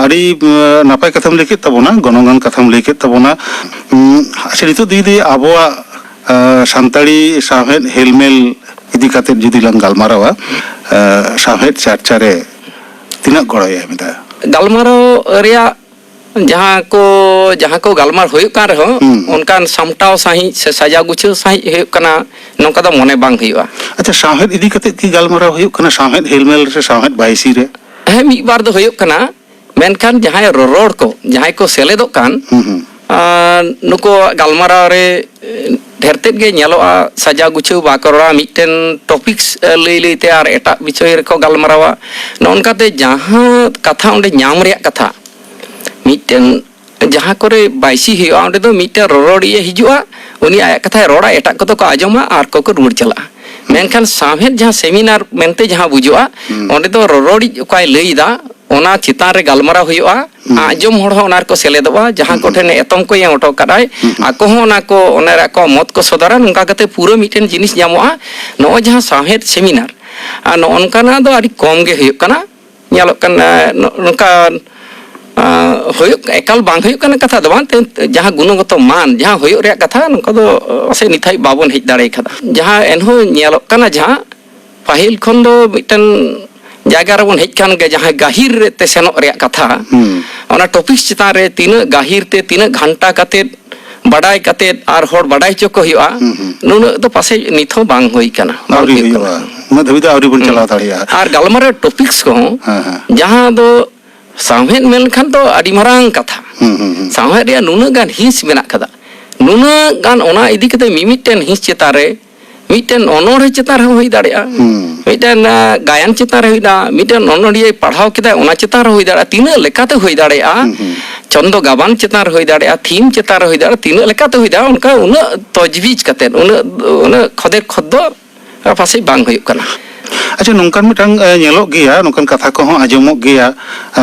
ᱟᱹᱰᱤ, ᱮ, ᱱᱟᱯᱟᱭ ᱠᱟᱛᱷᱟᱢ ᱞᱟᱹᱭ ᱠᱮᱫ ᱛᱟᱵᱚᱱᱟ, ᱜᱚᱱᱚᱝᱟᱱ ᱠᱟᱛᱷᱟᱢ ᱞᱟᱹᱭ ᱠᱮᱫ ᱛᱟᱵᱚᱱᱟ᱾ ᱩᱸ, ᱟᱪᱪᱷᱟ, ᱱᱤᱛᱚᱜ ᱫᱚ ᱡᱩᱫᱤ ᱟᱵᱚᱣᱟᱜ, ᱮ, ᱥᱟᱱᱛᱟᱲᱤ ᱥᱟᱶᱦᱮᱫ ᱦᱮᱞᱢᱮᱞ ᱤᱫᱤ ᱠᱟᱛᱮᱫ ᱡᱩᱫᱤ ᱞᱟᱝ ᱜᱟᱞᱢᱟᱨᱟᱣᱟ, ᱮ, ᱥᱟᱶᱦᱮᱫ ᱪᱟᱨᱪᱟ ᱨᱮ ᱛᱤᱱᱟᱹᱜ ᱜᱚᱲᱚᱭ ᱮᱢ ᱮᱫᱟ? ᱜᱟᱞᱢᱟᱨᱟᱣ ᱨᱮᱭᱟᱜ ᱡᱟᱦᱟᱸ ᱠᱚ, ᱡᱟᱦᱟᱸ ᱠᱚ ᱜᱟᱞᱢᱟᱨᱟᱣ ᱦᱩᱭᱩᱜ ᱠᱟᱱ ᱨᱮᱦᱚᱸ, ᱦᱩᱸ, ᱦᱩᱸ᱾ ᱚᱱᱠᱟᱱ ᱥᱟᱢᱴᱟᱣ ᱥᱟᱺᱦᱤᱡ ᱥᱮ ᱥᱟᱡᱟᱣ ᱜᱩᱪᱷᱟᱹᱣ ᱥᱟᱺᱦᱤᱡ ᱦᱩᱭᱩᱜ ᱠᱟᱱᱟ, ᱱᱚᱝᱠᱟ ᱫᱚ ᱢᱚᱱᱮ ᱵᱟᱝ ᱦᱩᱭᱩᱜᱼᱟ᱾ ᱟᱪᱪᱷᱟ, ᱥᱟᱶᱦᱮᱫ ᱤᱫᱤ ᱠᱟᱛᱮᱫ ᱠᱤ ᱜᱟᱞᱢᱟᱨᱟᱣ ᱦᱩᱭᱩᱜ ᱠᱟᱱᱟ, ᱥᱟᱶᱦᱮᱫ ᱦᱮᱞᱢᱮᱞ ᱥᱮ ᱥᱟᱶᱦᱮᱫ ᱵᱟᱭᱥᱤ ᱨᱮ? ᱦᱮᱸ, ᱢᱤᱫ ᱵᱟᱨ ᱫᱚ ᱦᱩᱭᱩᱜ ᱠᱟᱱᱟ, ᱢᱮᱱᱠᱷᱟᱱ ᱡᱟᱦᱟᱸᱭ ᱨᱚᱨᱚᱲ ᱠᱚ, ᱡᱟᱦᱟᱸᱭ ᱠᱚ ᱥᱮᱞᱮᱫᱚᱜ ᱠᱟᱱ, ᱦᱩᱸ, ᱦᱩᱸ᱾ ᱟᱨ ᱱᱩᱠᱩᱣᱟᱜ ᱜᱟᱞᱢᱟᱨᱟᱣ ᱨᱮ, ᱮ, ᱰᱷᱮᱨ ᱛᱮᱫ ᱜᱮ ᱧᱮᱞᱚᱜᱼᱟ, ᱥᱟᱡᱟᱣ ᱜᱩᱪᱷᱟᱹᱣ ᱵᱟᱠᱚ ᱨᱚᱲᱟ, ᱢᱤᱫᱴᱮᱱ ᱴᱚᱯᱤᱠᱥ, ᱮ, ᱞᱟᱹᱭ ᱞᱟᱹᱭᱛᱮ ᱟᱨ ᱮᱴᱟᱜ ᱵᱤᱥᱚᱭ ᱨᱮᱠᱚ ᱜᱟᱞᱢᱟᱨᱟᱣᱟ᱾ ᱱᱚᱜᱼᱚ ᱱᱚᱝᱠᱟᱛᱮ ᱡᱟᱦᱟᱸ ᱠᱟᱛᱷᱟ ᱚᱸᱰᱮ ᱧᱟᱢ ᱨᱮᱭᱟᱜ ᱠᱟᱛᱷᱟ, ᱢᱤᱫᱴᱮᱱ ᱡᱟᱦᱟᱸ ᱠᱚᱨᱮ ᱵᱟᱭᱥᱤ ᱦᱩᱭᱩᱜᱼᱟ, ᱚᱸᱰᱮ ᱫᱚ ᱢᱤᱫᱴᱮᱱ ᱨᱚᱨᱚᱲᱤᱭᱟᱹ ᱦᱤᱡᱩᱜᱼᱟ, ᱩᱱᱤ ᱟᱭᱟᱜ ᱠᱟᱛᱷᱟᱭ ᱨᱚᱲᱟ, ᱮᱴᱟᱜ ᱠᱚᱫᱚ ᱠᱚ ᱟᱸᱡᱚᱢᱟ ᱟᱨ ᱠᱚᱠᱚ ᱨᱩᱣᱟᱹᱲ ᱪᱟᱞᱟᱜᱼᱟ᱾ ᱦᱩᱸ᱾ ᱢᱮᱱᱠᱷᱟᱱ ᱥᱟᱶᱦᱮᱫ ᱡᱟᱦᱟᱸ ᱥᱮᱢᱤᱱᱟᱨ ᱢᱮᱱᱛᱮ ᱡᱟᱦᱟᱸ ᱵᱩᱡᱩᱜᱼᱟ, ᱦᱩᱸ᱾ ᱚᱸᱰᱮ ᱫᱚ ᱨᱚᱨᱚᱲᱤᱡ ᱚᱠᱟᱭ ᱞᱟᱹᱭ ᱮᱫᱟ, ᱚᱱᱟ ᱪᱮᱛᱟᱱ ᱨᱮ ᱜᱟᱞᱢᱟᱨᱟᱣ ᱦᱩᱭᱩᱜᱼᱟ᱾ ᱦᱩᱸ᱾ ᱟᱸᱡᱚᱢ ᱦᱚᱲ ᱦᱚᱸ ᱚᱱᱟ ᱨᱮᱠᱚ ᱥᱮᱞᱮᱫᱚᱜᱼᱟ, ᱡᱟᱦᱟᱸ ᱦᱩᱸ, ᱠᱚᱴᱷᱮᱱ ᱦᱩᱸ᱾ ᱮᱛᱚᱢ ᱠᱚ ᱮᱢ ᱦᱚᱴᱚ ᱠᱟᱫᱟᱭ, ᱦᱩᱸ, ᱦᱩᱸ᱾ ᱟᱠᱚ ᱦᱚᱸ ᱚᱱᱟ ᱠᱚ, ᱚᱱᱟ ᱨᱮ ᱟᱠᱚᱣᱟᱜ ᱢᱚᱛ ᱠᱚ ᱥᱚᱫᱚᱨᱟ᱾ ᱱᱚᱝᱠᱟ ᱠᱟᱛᱮ ᱯᱩᱨᱟᱹ ᱢᱤᱫᱴᱮᱱ ᱡᱤᱱᱤᱥ ᱧᱟᱢᱚᱜᱼᱟ᱾ ᱱᱚᱜᱼᱚᱭ ᱡᱟᱦᱟᱸ ᱥᱟᱶᱦᱮᱫ ᱥᱮᱢᱤᱱᱟᱨ, ᱟᱨ ᱱᱚᱜᱼᱚ ᱱᱚᱝᱠᱟᱱᱟᱜ ᱫᱚ ᱟᱹᱰᱤ ᱠᱚᱢ ᱜᱮ ᱦᱩᱭᱩᱜ ᱠᱟᱱᱟ, ᱧᱮᱞᱚᱜ ᱠᱟᱱᱟ᱾ ᱱᱚ-, ᱱᱚᱝᱠᱟ, ᱟᱸ, ᱦᱩᱭᱩᱜ, ᱮᱠᱟᱞ ᱵᱟᱝ ᱦᱩᱭᱩᱜ ᱠᱟᱱᱟ ᱠᱟᱛᱷᱟ ᱫᱚ ᱵᱟᱝ, ᱛᱮ ᱡᱟᱦᱟᱸ ᱜᱩᱱᱚᱜᱚᱛᱚ ᱢᱟᱱ, ᱡᱟᱦᱟᱸ ᱦᱩᱭᱩᱜ ᱨᱮᱭᱟᱜ ᱠᱟᱛᱷᱟ, ᱱᱚᱝᱠᱟ ᱫᱚ, ᱟᱸ, ᱥᱮ ᱱᱤᱛ ᱦᱟᱹᱵᱤᱡ ᱵᱟᱵᱚᱱ ᱦᱮᱡ ᱫᱟᱲᱮ ᱠᱟᱫᱟ᱾ ᱡᱟᱦᱟᱸ ᱮᱱᱦᱚᱸ ᱧᱮᱞᱚᱜ ᱠᱟᱱᱟ, ᱡᱟᱦᱟᱸ ᱯᱟᱹᱦᱤᱞ ᱠᱷᱚᱱ ᱫᱚ ᱢᱤᱫᱴᱮᱱ ᱡᱟᱭᱜᱟ ᱨᱮᱵᱚᱱ ᱦᱮᱡ ᱠᱟᱱ ᱜᱮ, ᱡᱟᱦᱟᱸ ᱜᱟᱹᱦᱤᱨ ᱨᱮ ᱛᱮ ᱥᱮᱱᱚᱜ ᱨᱮᱭᱟᱜ ᱠᱟᱛᱷᱟ, ᱦᱩᱸ᱾ ᱚᱱᱟ ᱴᱚᱯᱤᱠᱥ ᱪᱮᱛᱟᱱ ᱨᱮ ᱛᱤᱱᱟᱹᱜ ᱜᱟᱹᱦᱤᱨ ᱛᱮ, ᱛᱤᱱᱟᱹᱜ ᱜᱷᱟᱱᱴᱟ ᱠᱟᱛᱮᱫ ᱵᱟᱰᱟᱭ ᱠᱟᱛᱮᱫ ᱟᱨ ᱦᱚᱲ ᱵᱟᱰᱟᱭ ᱦᱚᱪᱚ ᱠᱚ ᱦᱩᱭᱩᱜᱼᱟ, ᱦᱩᱸ, ᱦᱩᱸ᱾ ᱱᱩᱱᱟᱹᱜ ᱫᱚ ᱯᱟᱥᱮᱡ ᱱᱤᱛ ᱦᱚᱸ ᱵᱟᱝ ᱦᱩᱭ ᱠᱟᱱᱟ, ᱵᱟᱝ ᱟᱹᱣᱨᱤ ᱦᱩᱭᱩᱜ ᱦᱩᱭᱩᱜᱼᱟ᱾ ᱠᱟᱱᱟ᱾ ᱩᱱᱟᱹᱜ ᱫᱷᱟᱹᱵᱤᱡ ᱫᱚ ᱟᱹᱣᱨᱤ ᱵᱚᱱ ᱦᱩᱸ᱾ ᱪᱟᱞᱟᱣ ᱫᱟᱲᱮᱭᱟᱜᱼᱟ᱾ ᱟᱨ ᱜᱟᱞᱢᱟᱨᱟᱣ ᱴᱚᱯᱤᱠᱥ ᱠᱚᱦᱚᱸ, ᱦᱮᱸ, ᱦᱮᱸ᱾ ᱡᱟᱦᱟᱸ ᱫᱚ ᱥᱟᱶᱦᱮᱫ ᱢᱮᱱᱠᱷᱟᱱ ᱫᱚ ᱟᱹᱰᱤ ᱢᱟᱨᱟᱝ ᱠᱟᱛᱷᱟ᱾ ᱦᱩᱸ, ᱦᱩᱸ, ᱦᱩᱸ᱾ ᱥᱟᱶᱦᱮᱫ ᱨᱮᱭᱟᱜ ᱱᱩᱱᱟᱹᱜ ᱜᱟᱱ ᱦᱤᱸᱥ ᱢᱮᱱᱟᱜ ᱠᱟᱫᱟ, ᱱᱩᱱᱟᱹᱜ ᱜᱟᱱ ᱚᱱᱟ ᱤᱫᱤ ᱠᱟᱛᱮ ᱢᱤᱢᱤᱫᱴᱮᱱ ᱦᱤᱸᱥ ᱪᱮᱛᱟᱱ ᱨᱮ, ᱢᱤᱫᱴᱮᱱ ᱚᱱᱚᱬᱦᱮ ᱪᱮᱛᱟᱱ ᱨᱮᱦᱚᱸ ᱦᱩᱭ ᱫᱟᱲᱮᱭᱟᱜᱼᱟ, ᱦᱩᱸ᱾ ᱢᱤᱫᱴᱮᱱ, ᱟ, ᱜᱟᱭᱟᱱ ᱪᱮᱛᱟᱱ ᱨᱮ ᱦᱩᱭ ᱫᱟᱲᱮᱭᱟᱜᱼᱟ, ᱢᱤᱫᱴᱮᱱ ᱚᱱᱚᱬᱦᱤᱭᱟᱹᱭ ᱯᱟᱲᱦᱟᱣ ᱠᱮᱫᱟ, ᱚᱱᱟ ᱪᱮᱛᱟᱱ ᱨᱮ ᱦᱩᱭ ᱫᱟᱲᱮᱭᱟᱜᱼᱟ, ᱛᱤᱱᱟᱹᱜ ᱞᱮᱠᱟᱛᱮ ᱦᱩᱭ ᱫᱟᱲᱮᱭᱟᱜᱼᱟ, ᱦᱩᱸ, ᱦᱩᱸ᱾ ᱪᱷᱚᱱᱫᱚ ᱜᱟᱵᱟᱱ ᱪᱮᱛᱟᱱ ᱨᱮ ᱦᱩᱭ ᱫᱟᱲᱮᱭᱟᱜᱼᱟ, ᱛᱷᱤᱢ ᱪᱮᱛᱟᱱ ᱨᱮ ᱦᱩᱭ ᱫᱟᱲᱮᱭᱟᱜᱼᱟ, ᱛᱤᱱᱟᱹᱜ ᱞᱮᱠᱟᱛᱮ ᱦᱩᱭ ᱫᱟᱲᱮᱭᱟᱜᱼᱟ, ᱚᱱᱠᱟ ᱩᱱᱟᱹᱜ ᱛᱚᱡᱽᱵᱤᱡᱽ ᱠᱟᱛᱮᱫ, ᱩᱱᱟᱹᱜ, ᱩᱱᱟᱹᱜ ᱠᱷᱚᱫᱮ ᱠᱷᱚᱫ ᱫᱚ ᱯᱟᱥᱮᱡ ᱵᱟᱝ ᱦᱩᱭᱩᱜ ᱠᱟᱱᱟ᱾ ᱟᱪᱪᱷᱟ, ᱱᱚᱝᱠᱟᱱ ᱢᱤᱫᱴᱟᱝ ᱧᱮᱞᱚᱜ ᱜᱮᱭᱟ, ᱱᱚᱝᱠᱟᱱ ᱠᱟᱛᱷᱟ ᱠᱚᱦᱚᱸ ᱟᱸᱡᱚᱢᱚᱜ ᱜᱮᱭᱟ,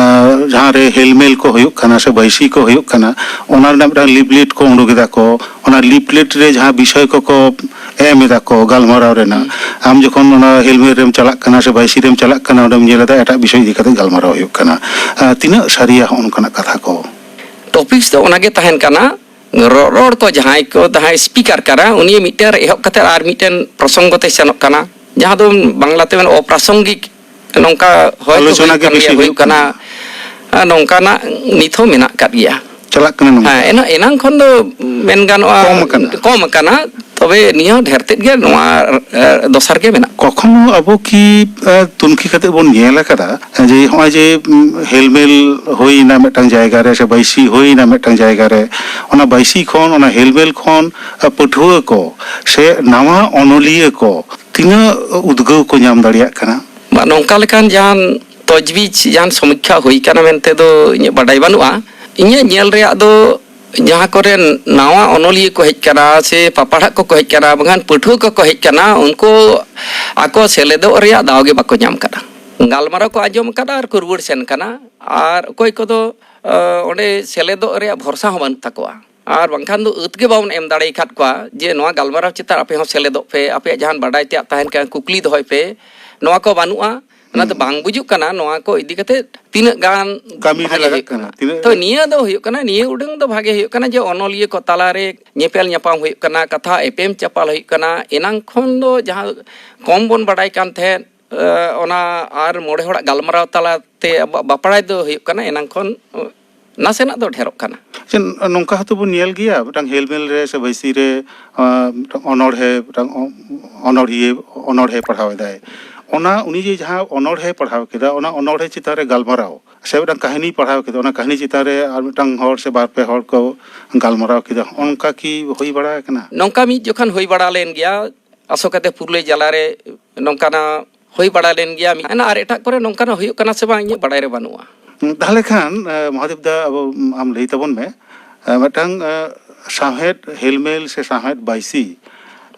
ᱡᱟᱦᱟᱸ ᱨᱮ ᱦᱮᱞᱢᱮᱞ ᱠᱚ ᱦᱩᱭᱩᱜ ᱠᱟᱱᱟ ᱥᱮ ᱵᱟᱹᱭᱥᱤ ᱠᱚ ᱦᱩᱭᱩᱜ ᱠᱟᱱᱟ, ᱚᱱᱟ ᱨᱮᱱᱟᱜ ᱢᱤᱫᱴᱟᱝ ᱞᱤᱯᱞᱮᱴ ᱠᱚ ᱩᱰᱩᱠ ᱮᱫᱟ ᱠᱚ, ᱚᱱᱟ ᱞᱤᱯᱞᱮᱴ ᱨᱮ ᱡᱟᱦᱟᱸ ᱵᱤᱥᱚᱭ ᱠᱚᱠᱚ ᱮᱢ ᱮᱫᱟ ᱠᱚ ᱜᱟᱞᱢᱟᱨᱟᱣ ᱨᱮᱱᱟᱜ, ᱟᱢ ᱡᱚᱠᱷᱚᱱ ᱚᱱᱟ ᱦᱮᱞᱢᱮᱞ ᱨᱮᱢ ᱪᱟᱞᱟᱜ ᱠᱟᱱᱟ ᱥᱮ ᱵᱟᱹᱭᱥᱤ ᱨᱮᱢ ᱪᱟᱞᱟᱜ ᱠᱟᱱᱟ, ᱚᱸᱰᱮᱢ ᱧᱮᱞ ᱮᱫᱟ ᱮᱴᱟᱜ ᱵᱤᱥᱚᱭ ᱤᱫᱤ ᱠᱟᱛᱮ ᱜᱟᱞᱢᱟᱨᱟᱣ ᱦᱩᱭᱩᱜ ᱠᱟᱱᱟ᱾ ᱛᱤᱱᱟᱹᱜ ᱥᱟᱹᱨᱤᱭᱟ ᱦᱚᱸᱜᱼᱚ ᱱᱚᱝᱠᱟᱱᱟᱜ ᱠᱟᱛᱷᱟ ᱠᱚ? ᱴᱚᱯᱤᱠᱥ ᱫᱚ ᱚᱱᱟᱜᱮ ᱛᱟᱦᱮᱱ ᱠᱟᱱᱟ, ᱨᱚ-, ᱨᱚᱲ ᱠᱚ ᱡᱟᱦᱟᱸᱭ ᱠᱚ, ᱡᱟᱦᱟᱸᱭ ᱥᱯᱤᱠᱟᱨ ᱠᱟᱱᱟ, ᱩᱱᱤ ᱢᱤᱫᱴᱮᱱ ᱮᱦᱚᱵ ᱠᱟᱛᱮ ᱟᱨ ᱢᱤᱫᱴᱮᱱ ᱯᱨᱚᱥᱚᱝᱜᱚ ᱛᱮ ᱥᱮᱱᱚᱜ ᱠᱟᱱᱟ, ᱡᱟᱦᱟᱸ ᱫᱚ ᱵᱟᱝᱞᱟᱛᱮ ᱢᱮᱱ ᱚᱯᱨᱟᱥᱚᱝᱜᱤᱠ, ᱱᱚᱝᱠᱟ ᱦᱚᱭᱛᱳ ᱟᱞᱳᱪᱚᱱᱟ ᱦᱩᱭᱩᱜ ᱜᱮ ᱠᱟᱱ ᱵᱮᱥᱤ ᱜᱮᱭᱟ, ᱦᱩᱭᱩᱜ ᱦᱩᱭᱩᱜ ᱠᱟᱱᱟ᱾ ᱠᱟᱱᱟ᱾ ᱟᱨ ᱱᱚᱝᱠᱟᱱᱟᱜ ᱱᱤᱛ ᱦᱚᱸ ᱢᱮᱱᱟᱜ ᱟᱠᱟᱫ ᱜᱮᱭᱟ᱾ ᱪᱟᱞᱟᱜ ᱠᱟᱱᱟ ᱱᱚᱝᱠᱟ᱾ ᱦᱮᱸ, ᱮᱱᱟᱝ, ᱮᱱᱟᱝ ᱠᱷᱚᱱ ᱫᱚ ᱢᱮᱱ ᱜᱟᱱᱚᱜᱼᱟ, ᱠᱚᱢ ᱟᱠᱟᱱᱟ᱾ ᱠᱚᱢ ᱟᱠᱟᱱᱟ, ᱛᱚᱵᱮ ᱱᱤᱭᱟᱹ ᱦᱚᱸ ᱰᱷᱮᱨ ᱛᱮᱫ ᱜᱮ ᱱᱚᱣᱟ, ᱮ, ᱫᱚᱥᱟᱨ ᱜᱮ ᱢᱮᱱᱟᱜ᱾ ᱠᱚᱠᱷᱚᱱᱳ ᱟᱵᱚ ᱠᱤ, ᱮ, ᱛᱩᱱᱠᱷᱤ ᱠᱟᱛᱮ ᱵᱚᱱ ᱧᱮᱞ ᱟᱠᱟᱫᱟ ᱡᱮ ᱦᱚᱸᱜᱼᱚᱭ ᱡᱮ, ᱩᱢ, ᱦᱮᱞᱢᱮᱞ ᱦᱩᱭᱱᱟ ᱢᱤᱫᱴᱟᱝ ᱡᱟᱭᱜᱟ ᱨᱮ ᱥᱮ ᱵᱟᱹᱭᱥᱤ ᱦᱩᱭᱱᱟ ᱢᱤᱫᱴᱟᱝ ᱡᱟᱭᱜᱟ ᱨᱮ, ᱚᱱᱟ ᱵᱟᱹᱭᱥᱤ ᱠᱷᱚᱱ, ᱚᱱᱟ ᱦᱮᱞᱢᱮᱞ ᱠᱷᱚᱱ, ᱮ, ᱯᱟᱹᱴᱷᱩᱣᱟᱹ ᱠᱚ ᱥᱮ ᱱᱟᱣᱟ ᱚᱱᱚᱞᱤᱭᱟᱹ ᱠᱚ ᱛᱤᱱᱟᱹᱜ ᱩᱫᱽᱜᱟᱹᱣ ᱠᱚ ᱧᱟᱢ ᱫᱟᱲᱮᱭᱟᱜ ᱠᱟᱱᱟ? ᱵᱟ, ᱱᱚᱝᱠᱟ ᱞᱮᱠᱟᱱ ᱡᱟᱦᱟᱱ ᱛᱚᱡᱽᱵᱤᱡᱽ, ᱡᱟᱦᱟᱱ ᱥᱚᱢᱤᱠᱠᱷᱟ ᱦᱩᱭ ᱠᱟᱱᱟ ᱢᱮᱱᱛᱮ ᱫᱚ ᱤᱧᱟᱹᱜ ᱵᱟᱰᱟᱭ ᱵᱟᱹᱱᱩᱜᱼᱟ᱾ ᱤᱧᱟᱹᱜ ᱧᱮᱞ ᱨᱮᱭᱟᱜ ᱫᱚ ᱡᱟᱦᱟᱸ ᱠᱚᱨᱮ ᱱᱟᱣᱟ ᱚᱱᱚᱞᱤᱭᱟᱹ ᱠᱚ ᱦᱮᱡ ᱠᱟᱱᱟ ᱥᱮ ᱯᱟᱯᱟᱲᱦᱟᱜ ᱠᱚᱠᱚ ᱦᱮᱡ ᱠᱟᱱᱟ, ᱵᱟᱝᱠᱷᱟᱱ ᱯᱟᱹᱴᱷᱩᱣᱟᱹ ᱠᱚᱠᱚ ᱦᱮᱡ ᱠᱟᱱᱟ, ᱩᱱᱠᱩ ᱟᱠᱚ ᱥᱮᱞᱮᱫᱚᱜ ᱨᱮᱭᱟᱜ ᱫᱟᱣ ᱜᱮ ᱵᱟᱠᱚ ᱧᱟᱢ ᱠᱟᱫᱟ᱾ ᱜᱟᱞᱢᱟᱨᱟᱣ ᱠᱚ ᱟᱸᱡᱚᱢ ᱠᱟᱫᱟ ᱟᱨ ᱠᱚ ᱨᱩᱣᱟᱹᱲ ᱥᱮᱱ ᱠᱟᱱᱟ᱾ ᱟᱨ ᱚᱠᱚᱭ ᱠᱚᱫᱚ, ᱚᱸᱰᱮ ᱥᱮᱞᱮᱫᱚᱜ ᱨᱮᱭᱟᱜ ᱵᱷᱚᱨᱥᱟ ᱦᱚᱸ ᱵᱟᱹᱱᱩᱜ ᱛᱟᱠᱚᱣᱟ᱾ ᱟᱨ ᱵᱟᱝᱠᱷᱟᱱ ᱫᱚ ᱟᱹᱛ ᱜᱮ ᱵᱟᱵᱚᱱ ᱮᱢ ᱫᱟᱲᱮ ᱟᱠᱟᱫ ᱠᱚᱣᱟ ᱡᱮ ᱱᱚᱣᱟ ᱜᱟᱞᱢᱟᱨᱟᱣ ᱪᱮᱛᱟᱱ ᱟᱯᱮ ᱦᱚᱸ ᱥᱮᱞᱮᱫᱚᱜ ᱯᱮ, ᱟᱯᱮᱭᱟᱜ ᱡᱟᱦᱟᱱ ᱵᱟᱰᱟᱭ ᱛᱮᱭᱟᱜ ᱛᱟᱦᱮᱱ ᱠᱷᱟᱱ ᱠᱩᱠᱞᱤ ᱫᱚᱦᱚᱭ ᱯᱮ᱾ ᱱᱚᱣᱟ ᱠᱚ ᱵᱟᱹᱱᱩᱜᱼᱟ, ᱚᱱᱟᱛᱮ ᱦᱩᱸ᱾ ᱵᱟᱝ ᱵᱩᱡᱩᱜ ᱠᱟᱱᱟ ᱱᱚᱣᱟ ᱠᱚ ᱤᱫᱤ ᱠᱟᱛᱮ ᱛᱤᱱᱟᱹᱜ ᱜᱟᱱ ᱠᱟᱹᱢᱤ ᱨᱮ ᱵᱷᱟᱜᱮ ᱞᱟᱜᱟᱜ ᱦᱩᱭᱩᱜ ᱠᱟᱱᱟ, ᱠᱟᱱᱟ᱾ ᱛᱤᱱᱟᱹᱜ ᱛᱚ ᱨᱮ ᱱᱤᱭᱟᱹ ᱫᱚ ᱦᱩᱭᱩᱜ ᱠᱟᱱᱟ, ᱱᱤᱭᱟᱹ ᱩᱰᱟᱹᱝ ᱫᱚ ᱵᱷᱟᱜᱮ ᱦᱩᱭᱩᱜ ᱠᱟᱱᱟ ᱡᱮ ᱚᱱᱚᱞᱤᱭᱟᱹ ᱠᱚ ᱛᱟᱞᱟᱨᱮ ᱧᱮᱯᱮᱞ ᱧᱟᱯᱟᱢ ᱦᱩᱭᱩᱜ ᱠᱟᱱᱟ, ᱠᱟᱛᱷᱟ ᱮᱯᱮᱢ ᱪᱟᱯᱟᱞ ᱦᱩᱭᱩᱜ ᱠᱟᱱᱟ᱾ ᱮᱱᱟᱝ ᱠᱷᱚᱱ ᱫᱚ ᱡᱟᱦᱟᱸ ᱠᱚᱢ ᱵᱚᱱ ᱵᱟᱰᱟᱭ ᱠᱟᱱ ᱛᱟᱦᱮᱸᱫ, ᱮ, ᱚᱱᱟ ᱟᱨ ᱢᱚᱬᱮ ᱦᱚᱲᱟᱜ ᱜᱟᱞᱢᱟᱨᱟᱣ ᱛᱟᱞᱟᱛᱮ ᱟᱵᱚᱣᱟᱜ ᱵᱟᱯᱲᱟᱭ ᱫᱚ ᱦᱩᱭᱩᱜ ᱠᱟᱱᱟ ᱮᱱᱟᱝ ᱠᱷᱚᱱ, ᱮ, ᱱᱟᱥᱮᱱᱟᱜ ᱫᱚ ᱰᱷᱮᱨᱚᱜ ᱠᱟᱱᱟ᱾ ᱟᱪᱪᱷᱟ, ᱱᱚᱝᱠᱟ ᱦᱚᱸᱛᱚ ᱵᱚᱱ ᱧᱮᱞ ᱜᱮᱭᱟ, ᱢᱤᱫᱴᱟᱝ ᱦᱮᱞᱢᱮᱞ ᱨᱮ ᱥᱮ ᱵᱟᱹᱭᱥᱤ ᱨᱮ, ᱟᱸ, ᱢᱤᱫᱴᱟᱝ ᱚᱱᱚᱬᱦᱮ, ᱢᱤᱫᱴᱟᱝ ᱚ-, ᱚᱱᱚᱲᱦᱤᱭᱟᱹ, ᱚᱱᱚᱬᱦᱮ ᱯᱟᱲᱦᱟᱣ ᱮᱫᱟᱭ, ᱚᱱᱟ ᱩᱱᱤ ᱡᱮ ᱡᱟᱦᱟᱸ ᱚᱱᱚᱬᱦᱮ ᱯᱟᱲᱦᱟᱣ ᱠᱮᱫᱟ, ᱚᱱᱟ ᱚᱱᱚᱬᱦᱮ ᱪᱮᱛᱟᱱ ᱨᱮ ᱜᱟᱞᱢᱟᱨᱟᱣ, ᱥᱮ ᱢᱤᱫᱴᱟᱝ ᱠᱟᱹᱦᱱᱤ ᱯᱟᱲᱦᱟᱣ ᱠᱮᱫᱟ, ᱚᱱᱟ ᱠᱟᱹᱦᱱᱤ ᱪᱮᱛᱟᱱ ᱨᱮ ᱟᱨ ᱢᱤᱫᱴᱟᱝ ᱦᱚᱲ ᱥᱮ ᱵᱟᱨ ᱯᱮ ᱦᱚᱲ ᱠᱚ ᱜᱟᱞᱢᱟᱨᱟᱣ ᱠᱮᱫᱟ, ᱚᱱᱠᱟ ᱠᱤ ᱦᱩᱭ ᱵᱟᱲᱟ ᱟᱠᱟᱱᱟ? ᱱᱚᱝᱠᱟ ᱢᱤᱫ ᱡᱚᱠᱷᱚᱱ ᱦᱩᱭ ᱵᱟᱲᱟ ᱞᱮᱱ ᱜᱮᱭᱟ, ᱟᱥᱚᱠᱟᱛᱮ ᱯᱩᱨᱩᱞᱤᱭᱟᱹ ᱡᱮᱞᱟ ᱨᱮ ᱱᱚᱝᱠᱟᱱᱟᱜ ᱦᱩᱭ ᱵᱟᱲᱟ ᱞᱮᱱ ᱜᱮᱭᱟ᱾ ᱟᱨ ᱮᱴᱟᱜ ᱠᱚᱨᱮ ᱱᱚᱝᱠᱟᱱᱟᱜ ᱦᱩᱭᱩᱜ ᱠᱟᱱᱟ ᱥᱮ ᱵᱟᱝ, ᱤᱧᱟᱹᱜ ᱵᱟᱲᱟᱭ ᱨᱮ ᱵᱟᱹᱱᱩᱜᱼᱟ᱾ ᱦᱩᱸ, ᱛᱟᱦᱞᱮ ᱠᱷᱟᱱ, ᱮ, ᱢᱚᱦᱟᱫᱮᱵ ᱫᱟ, ᱟᱵᱚ, ᱟᱢ ᱞᱟᱹᱭ ᱛᱟᱵᱚᱱ ᱢᱮ, ᱮ, ᱢᱤᱫᱴᱟᱝ, ᱮ, ᱥᱟᱶᱦᱮᱫ ᱦᱮᱞᱢᱮᱞ ᱥᱮ ᱥᱟᱶᱦᱮᱫ ᱵᱟᱭᱥᱤ,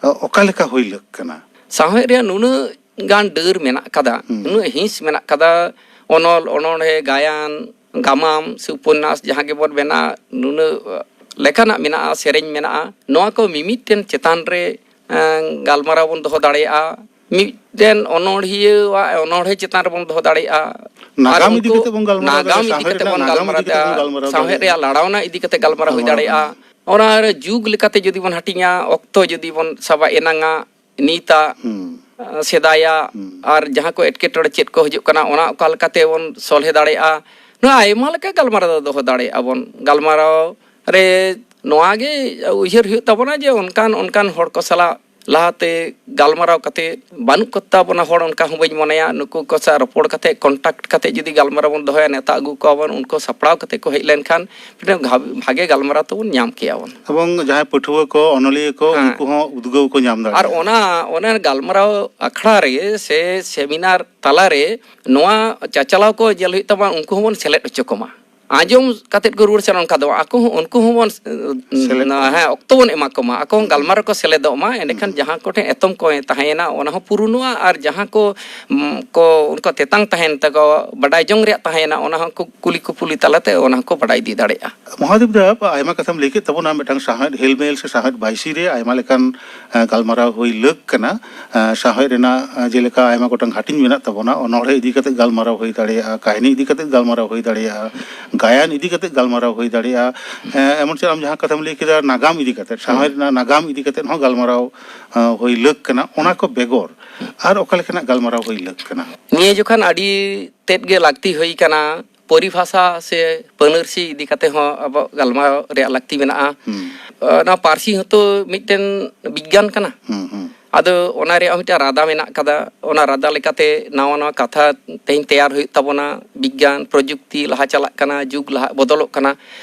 ᱮ, ᱚᱠᱟ ᱞᱮᱠᱟ ᱦᱩᱭ ᱞᱟᱹᱠ ᱠᱟᱱᱟ? ᱥᱟᱶᱦᱮᱫ ᱨᱮᱭᱟᱜ ᱱᱩᱱᱟᱹᱜ ᱜᱟᱱ ᱰᱟᱹᱨ ᱢᱮᱱᱟᱜ ᱠᱟᱫᱟ, ᱦᱩᱸ᱾ ᱩᱱᱟᱹᱜ ᱦᱤᱸᱥ ᱢᱮᱱᱟᱜ ᱠᱟᱫᱟ, ᱚᱱᱚᱞ, ᱚᱱᱚᱬᱦᱮ, ᱜᱟᱭᱟᱱ, ᱜᱟᱢᱟᱢ ᱥᱮ ᱩᱯᱚᱱᱱᱟᱥ ᱡᱟᱦᱟᱸ ᱜᱮᱵᱚᱱ ᱢᱮᱱᱟ, ᱱᱩᱱᱟᱹᱜ ᱞᱮᱠᱟᱱᱟᱜ ᱢᱮᱱᱟᱜᱼᱟ, ᱥᱮᱨᱮᱧ ᱢᱮᱱᱟᱜᱼᱟ, ᱱᱚᱣᱟ ᱠᱚ ᱢᱤᱢᱤᱫᱴᱮᱱ ᱪᱮᱛᱟᱱ ᱨᱮ, ᱮᱸ, ᱜᱟᱞᱢᱟᱨᱟᱣ ᱵᱚᱱ ᱫᱚᱦᱚ ᱫᱟᱲᱮᱭᱟᱜᱼᱟ᱾ ᱢᱤᱫᱴᱮᱱ ᱚᱱᱚᱬᱦᱤᱭᱟᱹᱣᱟᱜ ᱚᱱᱚᱬᱦᱮ ᱪᱮᱛᱟᱱ ᱨᱮᱵᱚᱱ ᱫᱚᱦᱚ ᱫᱟᱲᱮᱭᱟᱜᱼᱟ᱾ ᱟᱨ ᱱᱟᱜᱟᱢ ᱤᱫᱤ ᱩᱱᱠᱩ ᱠᱟᱛᱮ ᱵᱚᱱ ᱜᱟᱞᱢᱟᱨᱟᱣ ᱱᱟᱜᱟᱢ ᱫᱟᱲᱮᱭᱟᱜᱼᱟ, ᱤᱫᱤ ᱥᱟᱶᱦᱮᱫ ᱠᱟᱛᱮ ᱨᱮᱭᱟᱜ ᱵᱚᱱ ᱞᱟᱲᱟᱣ, ᱜᱟᱞᱢᱟᱨᱟᱣ ᱥᱟᱶᱦᱮᱫ ᱫᱟᱲᱮᱭᱟᱜᱼᱟ᱾ ᱨᱮᱭᱟᱜ ᱞᱟᱲᱟᱣᱱᱟ ᱤᱫᱤ ᱠᱟᱛᱮ ᱜᱟᱞᱢᱟᱨᱟᱣ ᱦᱩᱭ ᱜᱟᱞᱢᱟᱨᱟᱣ ᱫᱟᱲᱮᱭᱟᱜᱼᱟ᱾ ᱫᱟᱲᱮᱭᱟᱜᱼᱟ᱾ ᱚᱱᱟ ᱨᱮ ᱡᱩᱜᱽ ᱞᱮᱠᱟᱛᱮ ᱡᱩᱫᱤ ᱵᱚᱱ ᱦᱟᱹᱴᱤᱧᱟ, ᱚᱠᱛᱚ ᱡᱩᱫᱤ ᱵᱚᱱ ᱥᱟᱵᱟ, ᱮᱱᱟᱝᱟᱜ, ᱦᱩᱸ᱾ ᱥᱮᱫᱟᱭᱟᱜ, ᱦᱩᱸ᱾ ᱟᱨ ᱡᱟᱦᱟᱸ ᱠᱚ ᱮᱴᱠᱮᱴᱚᱬᱮ ᱪᱮᱫ ᱠᱚ ᱦᱤᱡᱩᱜ ᱠᱟᱱᱟ, ᱚᱱᱟ ᱚᱠᱟ ᱞᱮᱠᱟᱛᱮ ᱵᱚᱱ ᱥᱚᱞᱦᱮ ᱫᱟᱲᱮᱭᱟᱜᱼᱟ, ᱱᱚᱣᱟ ᱟᱭᱢᱟ ᱞᱮᱠᱟ ᱜᱟᱞᱢᱟᱨᱟᱣ ᱫᱚ ᱫᱚᱦᱚ ᱫᱟᱲᱮᱭᱟᱜᱼᱟ ᱵᱚᱱ᱾ ᱜᱟᱞᱢᱟᱨᱟᱣ ᱨᱮ ᱱᱚᱣᱟ ᱜᱮ ᱩᱭᱦᱟᱹᱨ ᱦᱩᱭᱩᱜ ᱛᱟᱵᱚᱱᱟ ᱡᱮ ᱚᱱᱠᱟᱱ ᱚᱱᱠᱟᱱ ᱦᱚᱲ ᱠᱚ ᱥᱟᱞᱟᱜ ᱞᱟᱦᱟᱛᱮ ᱜᱟᱞᱢᱟᱨᱟᱣ ᱠᱟᱛᱮ ᱵᱟᱹᱱᱩᱜ ᱠᱚ ᱛᱟᱵᱚᱱᱟ ᱦᱚᱲ, ᱚᱱᱠᱟ ᱦᱚᱸ ᱵᱟᱹᱧ ᱢᱚᱱᱮᱭᱟ᱾ ᱱᱩᱠᱩ ᱠᱚ ᱥᱟᱶ ᱨᱚᱯᱚᱲ ᱠᱟᱛᱮ, ᱠᱚᱱᱴᱟᱠᱴ ᱠᱟᱛᱮ ᱡᱩᱫᱤ ᱜᱟᱞᱢᱟᱨᱟᱣ ᱵᱚᱱ ᱫᱚᱦᱚᱭᱟ, ᱱᱮᱣᱛᱟ ᱟᱹᱜᱩ ᱠᱚᱣᱟ ᱵᱚᱱ, ᱩᱱᱠᱩ ᱥᱟᱯᱲᱟᱣ ᱠᱟᱛᱮ ᱠᱚ ᱦᱮᱡ ᱞᱮᱱᱠᱷᱟᱱ ᱢᱤᱫᱴᱮᱱ ᱜᱷᱟ-, ᱵᱷᱟᱜᱮ ᱜᱟᱞᱢᱟᱨᱟᱣ ᱛᱟᱵᱚᱱ ᱧᱟᱢ ᱠᱮᱭᱟ ᱵᱚᱱ᱾ ᱮᱵᱚᱝ ᱡᱟᱦᱟᱸᱭ ᱯᱟᱹᱴᱷᱩᱣᱟᱹ ᱠᱚ, ᱚᱱᱚᱞᱤᱭᱟᱹ ᱠᱚ, ᱦᱮᱸ᱾ ᱩᱱᱠᱩ ᱦᱚᱸ ᱩᱫᱽᱜᱟᱹᱣ ᱠᱚ ᱧᱟᱢ ᱫᱟᱲᱮᱭᱟᱜᱼᱟ᱾ ᱟᱨ ᱚᱱᱟ, ᱚᱱᱟ ᱜᱟᱞᱢᱟᱨᱟᱣ ᱟᱠᱷᱲᱟ ᱨᱮ ᱥᱮ ᱥᱮᱢᱤᱱᱟᱨ ᱛᱟᱞᱟᱨᱮ ᱱᱚᱣᱟ ᱪᱟᱪᱟᱞᱟᱣ ᱠᱚ ᱧᱮᱞ ᱦᱩᱭᱩᱜ ᱛᱟᱵᱚᱱᱟ, ᱩᱱᱠᱩ ᱦᱚᱸᱵᱚᱱ ᱥᱮᱞᱮᱫ ᱦᱚᱪᱚ ᱠᱚᱢᱟ᱾ ᱟᱸᱡᱚᱢ ᱠᱟᱛᱮᱫ ᱠᱚ ᱨᱩᱣᱟᱹᱲ ᱥᱮᱱᱚᱜ, ᱚᱱᱠᱟ ᱫᱚ ᱵᱟᱝ᱾ ᱟᱠᱚ ᱦᱚᱸ, ᱩᱱᱠᱩ ᱦᱚᱸᱵᱚᱱ, ᱥᱮᱞᱮᱫ ᱠᱚᱢᱟ᱾ ᱦᱮᱸ, ᱚᱠᱛᱚ ᱵᱚᱱ ᱮᱢᱟ ᱠᱚᱢᱟ, ᱟᱠᱚ ᱦᱚᱸ ᱦᱩᱸ᱾ ᱜᱟᱞᱢᱟᱨᱟᱣ ᱨᱮᱠᱚ ᱥᱮᱞᱮᱫᱚᱜ ᱢᱟ᱾ ᱮᱸᱰᱮᱠᱷᱟᱱ ᱦᱩᱸ᱾ ᱡᱟᱦᱟᱸ ᱠᱚᱴᱷᱮᱱ ᱮᱛᱚᱢ ᱠᱚ ᱛᱟᱦᱮᱸᱭᱮᱱᱟ, ᱚᱱᱟ ᱦᱚᱸ ᱯᱩᱨᱩᱱᱚᱜᱼᱟ, ᱟᱨ ᱡᱟᱦᱟᱸ ᱠᱚ, ᱩᱢ, ᱠᱚ ᱩᱱᱠᱩ ᱛᱮᱛᱟᱝ ᱛᱟᱦᱮᱱ ᱛᱟᱠᱚ, ᱵᱟᱰᱟᱭ ᱡᱚᱝ ᱨᱮᱭᱟᱜ ᱛᱟᱦᱮᱸᱭᱮᱱᱟ, ᱚᱱᱟ ᱦᱚᱸ ᱠᱚ ᱠᱩᱞᱤ ᱠᱩᱯᱩᱞᱤ ᱛᱟᱞᱟᱛᱮ ᱚᱱᱟ ᱦᱚᱸᱠᱚ ᱵᱟᱰᱟᱭ ᱤᱫᱤ ᱫᱟᱲᱮᱭᱟᱜᱼᱟ᱾ ᱢᱚᱦᱟᱫᱮᱵ ᱫᱟ, ᱟᱭᱢᱟ ᱠᱟᱛᱷᱟᱢ ᱞᱟᱹᱭ ᱠᱮᱫ ᱛᱟᱵᱚᱱᱟ, ᱢᱤᱫᱴᱟᱝ ᱥᱟᱶᱦᱮᱫ ᱦᱮᱞᱢᱮᱞ ᱥᱮ ᱥᱟᱶᱦᱮᱫ ᱵᱟᱭᱥᱤ ᱨᱮ ᱟᱭᱢᱟ ᱞᱮᱠᱟᱱ, ᱮᱸ, ᱜᱟᱞᱢᱟᱨᱟᱣ ᱦᱩᱭ ᱞᱟᱹᱠ ᱠᱟᱱᱟ᱾ ᱮᱸ, ᱥᱟᱶᱦᱮᱫ ᱨᱮᱱᱟᱜ, ᱮᱸ, ᱡᱮᱞᱮᱠᱟ ᱟᱭᱢᱟ ᱜᱚᱴᱟᱝ ᱦᱟᱹᱴᱤᱧ ᱢᱮᱱᱟᱜ ᱛᱟᱵᱚᱱᱟ, ᱚᱱᱚᱬᱦᱮ ᱤᱫᱤ ᱠᱟᱛᱮ ᱜᱟᱞᱢᱟᱨᱟᱣ ᱦᱩᱭ ᱫᱟᱲᱮᱭᱟᱜᱼᱟ, ᱠᱟᱹᱦᱱᱤ ᱤᱫᱤ ᱠᱟᱛᱮ ᱜᱟᱞᱢᱟᱨᱟᱣ ᱦᱩᱭ ᱫᱟᱲᱮᱭᱟᱜᱼᱟ, ᱜᱟᱭᱟᱱ ᱤᱫᱤ ᱠᱟᱛᱮ ᱜᱟᱞᱢᱟᱨᱟᱣ ᱦᱩᱭ ᱫᱟᱲᱮᱭᱟᱜᱼᱟ᱾ ᱮᱸ, ᱮᱢᱚᱱ ᱪᱮᱫ ᱟᱢ ᱡᱟᱦᱟᱸ ᱠᱟᱛᱷᱟᱢ ᱞᱟᱹᱭ ᱠᱮᱫᱟ, ᱱᱟᱜᱟᱢ ᱤᱫᱤ ᱠᱟᱛᱮ, ᱥᱟᱶᱦᱮᱫ ᱨᱮᱱᱟᱜ ᱱᱟᱜᱟᱢ ᱤᱫᱤ ᱠᱟᱛᱮ ᱦᱚᱸ ᱜᱟᱞᱢᱟᱨᱟᱣ, ᱮᱸ, ᱦᱩᱭ ᱞᱟᱹᱠ ᱠᱟᱱᱟ᱾ ᱚᱱᱟ ᱠᱚ ᱵᱮᱜᱚᱨ ᱟᱨ ᱚᱠᱟ ᱞᱮᱠᱟᱱᱟᱜ ᱜᱟᱞᱢᱟᱨᱟᱣ ᱦᱩᱭ ᱞᱟᱹᱠ ᱠᱟᱱᱟ? ᱱᱤᱭᱟᱹ ᱡᱚᱠᱷᱟᱱ ᱟᱹᱰᱤ ᱛᱮᱫ ᱜᱮ ᱞᱟᱹᱠᱛᱤ ᱦᱩᱭ ᱠᱟᱱᱟ᱾ ᱯᱚᱨᱤᱵᱷᱟᱥᱟ ᱥᱮ ᱯᱟᱹᱱᱟᱹᱨᱥᱤ ᱤᱫᱤ ᱠᱟᱛᱮ ᱦᱚᱸ ᱟᱵᱚ ᱜᱟᱞᱢᱟᱨᱟᱣ ᱨᱮᱭᱟᱜ ᱞᱟᱹᱠᱛᱤ ᱢᱮᱱᱟᱜᱼᱟ᱾ ᱦᱩᱸ᱾ ᱱᱚᱣᱟ ᱯᱟᱹᱨᱥᱤ ᱦᱚᱸᱛᱚ ᱢᱤᱫᱴᱮᱱ ᱵᱤᱜᱽᱜᱟᱱ ᱠᱟᱱᱟ᱾ ᱦᱩᱸ, ᱦᱩᱸ᱾ ᱟᱫᱚ ᱚᱱᱟ ᱨᱮᱭᱟᱜ ᱦᱚᱸ ᱢᱤᱫᱴᱮᱱ ᱨᱟᱫᱟ ᱢᱮᱱᱟᱜ ᱠᱟᱫᱟ᱾ ᱚᱱᱟ ᱨᱟᱫᱟ ᱞᱮᱠᱟᱛᱮ ᱱᱟᱣᱟ ᱱᱟᱣᱟ ᱠᱟᱛᱷᱟ ᱛᱮᱦᱮᱧ ᱛᱮᱭᱟᱨ ᱦᱩᱭᱩᱜ ᱛᱟᱵᱚᱱᱟ᱾ ᱵᱤᱜᱽᱜᱟᱱ, ᱯᱨᱚᱡᱩᱠᱛᱤ ᱞᱟᱦᱟ ᱪᱟᱞᱟᱜ ᱠᱟᱱᱟ, ᱡᱩᱜᱽ ᱞᱟᱦᱟ ᱵᱚᱫᱚᱞᱚᱜ ᱠᱟᱱᱟ᱾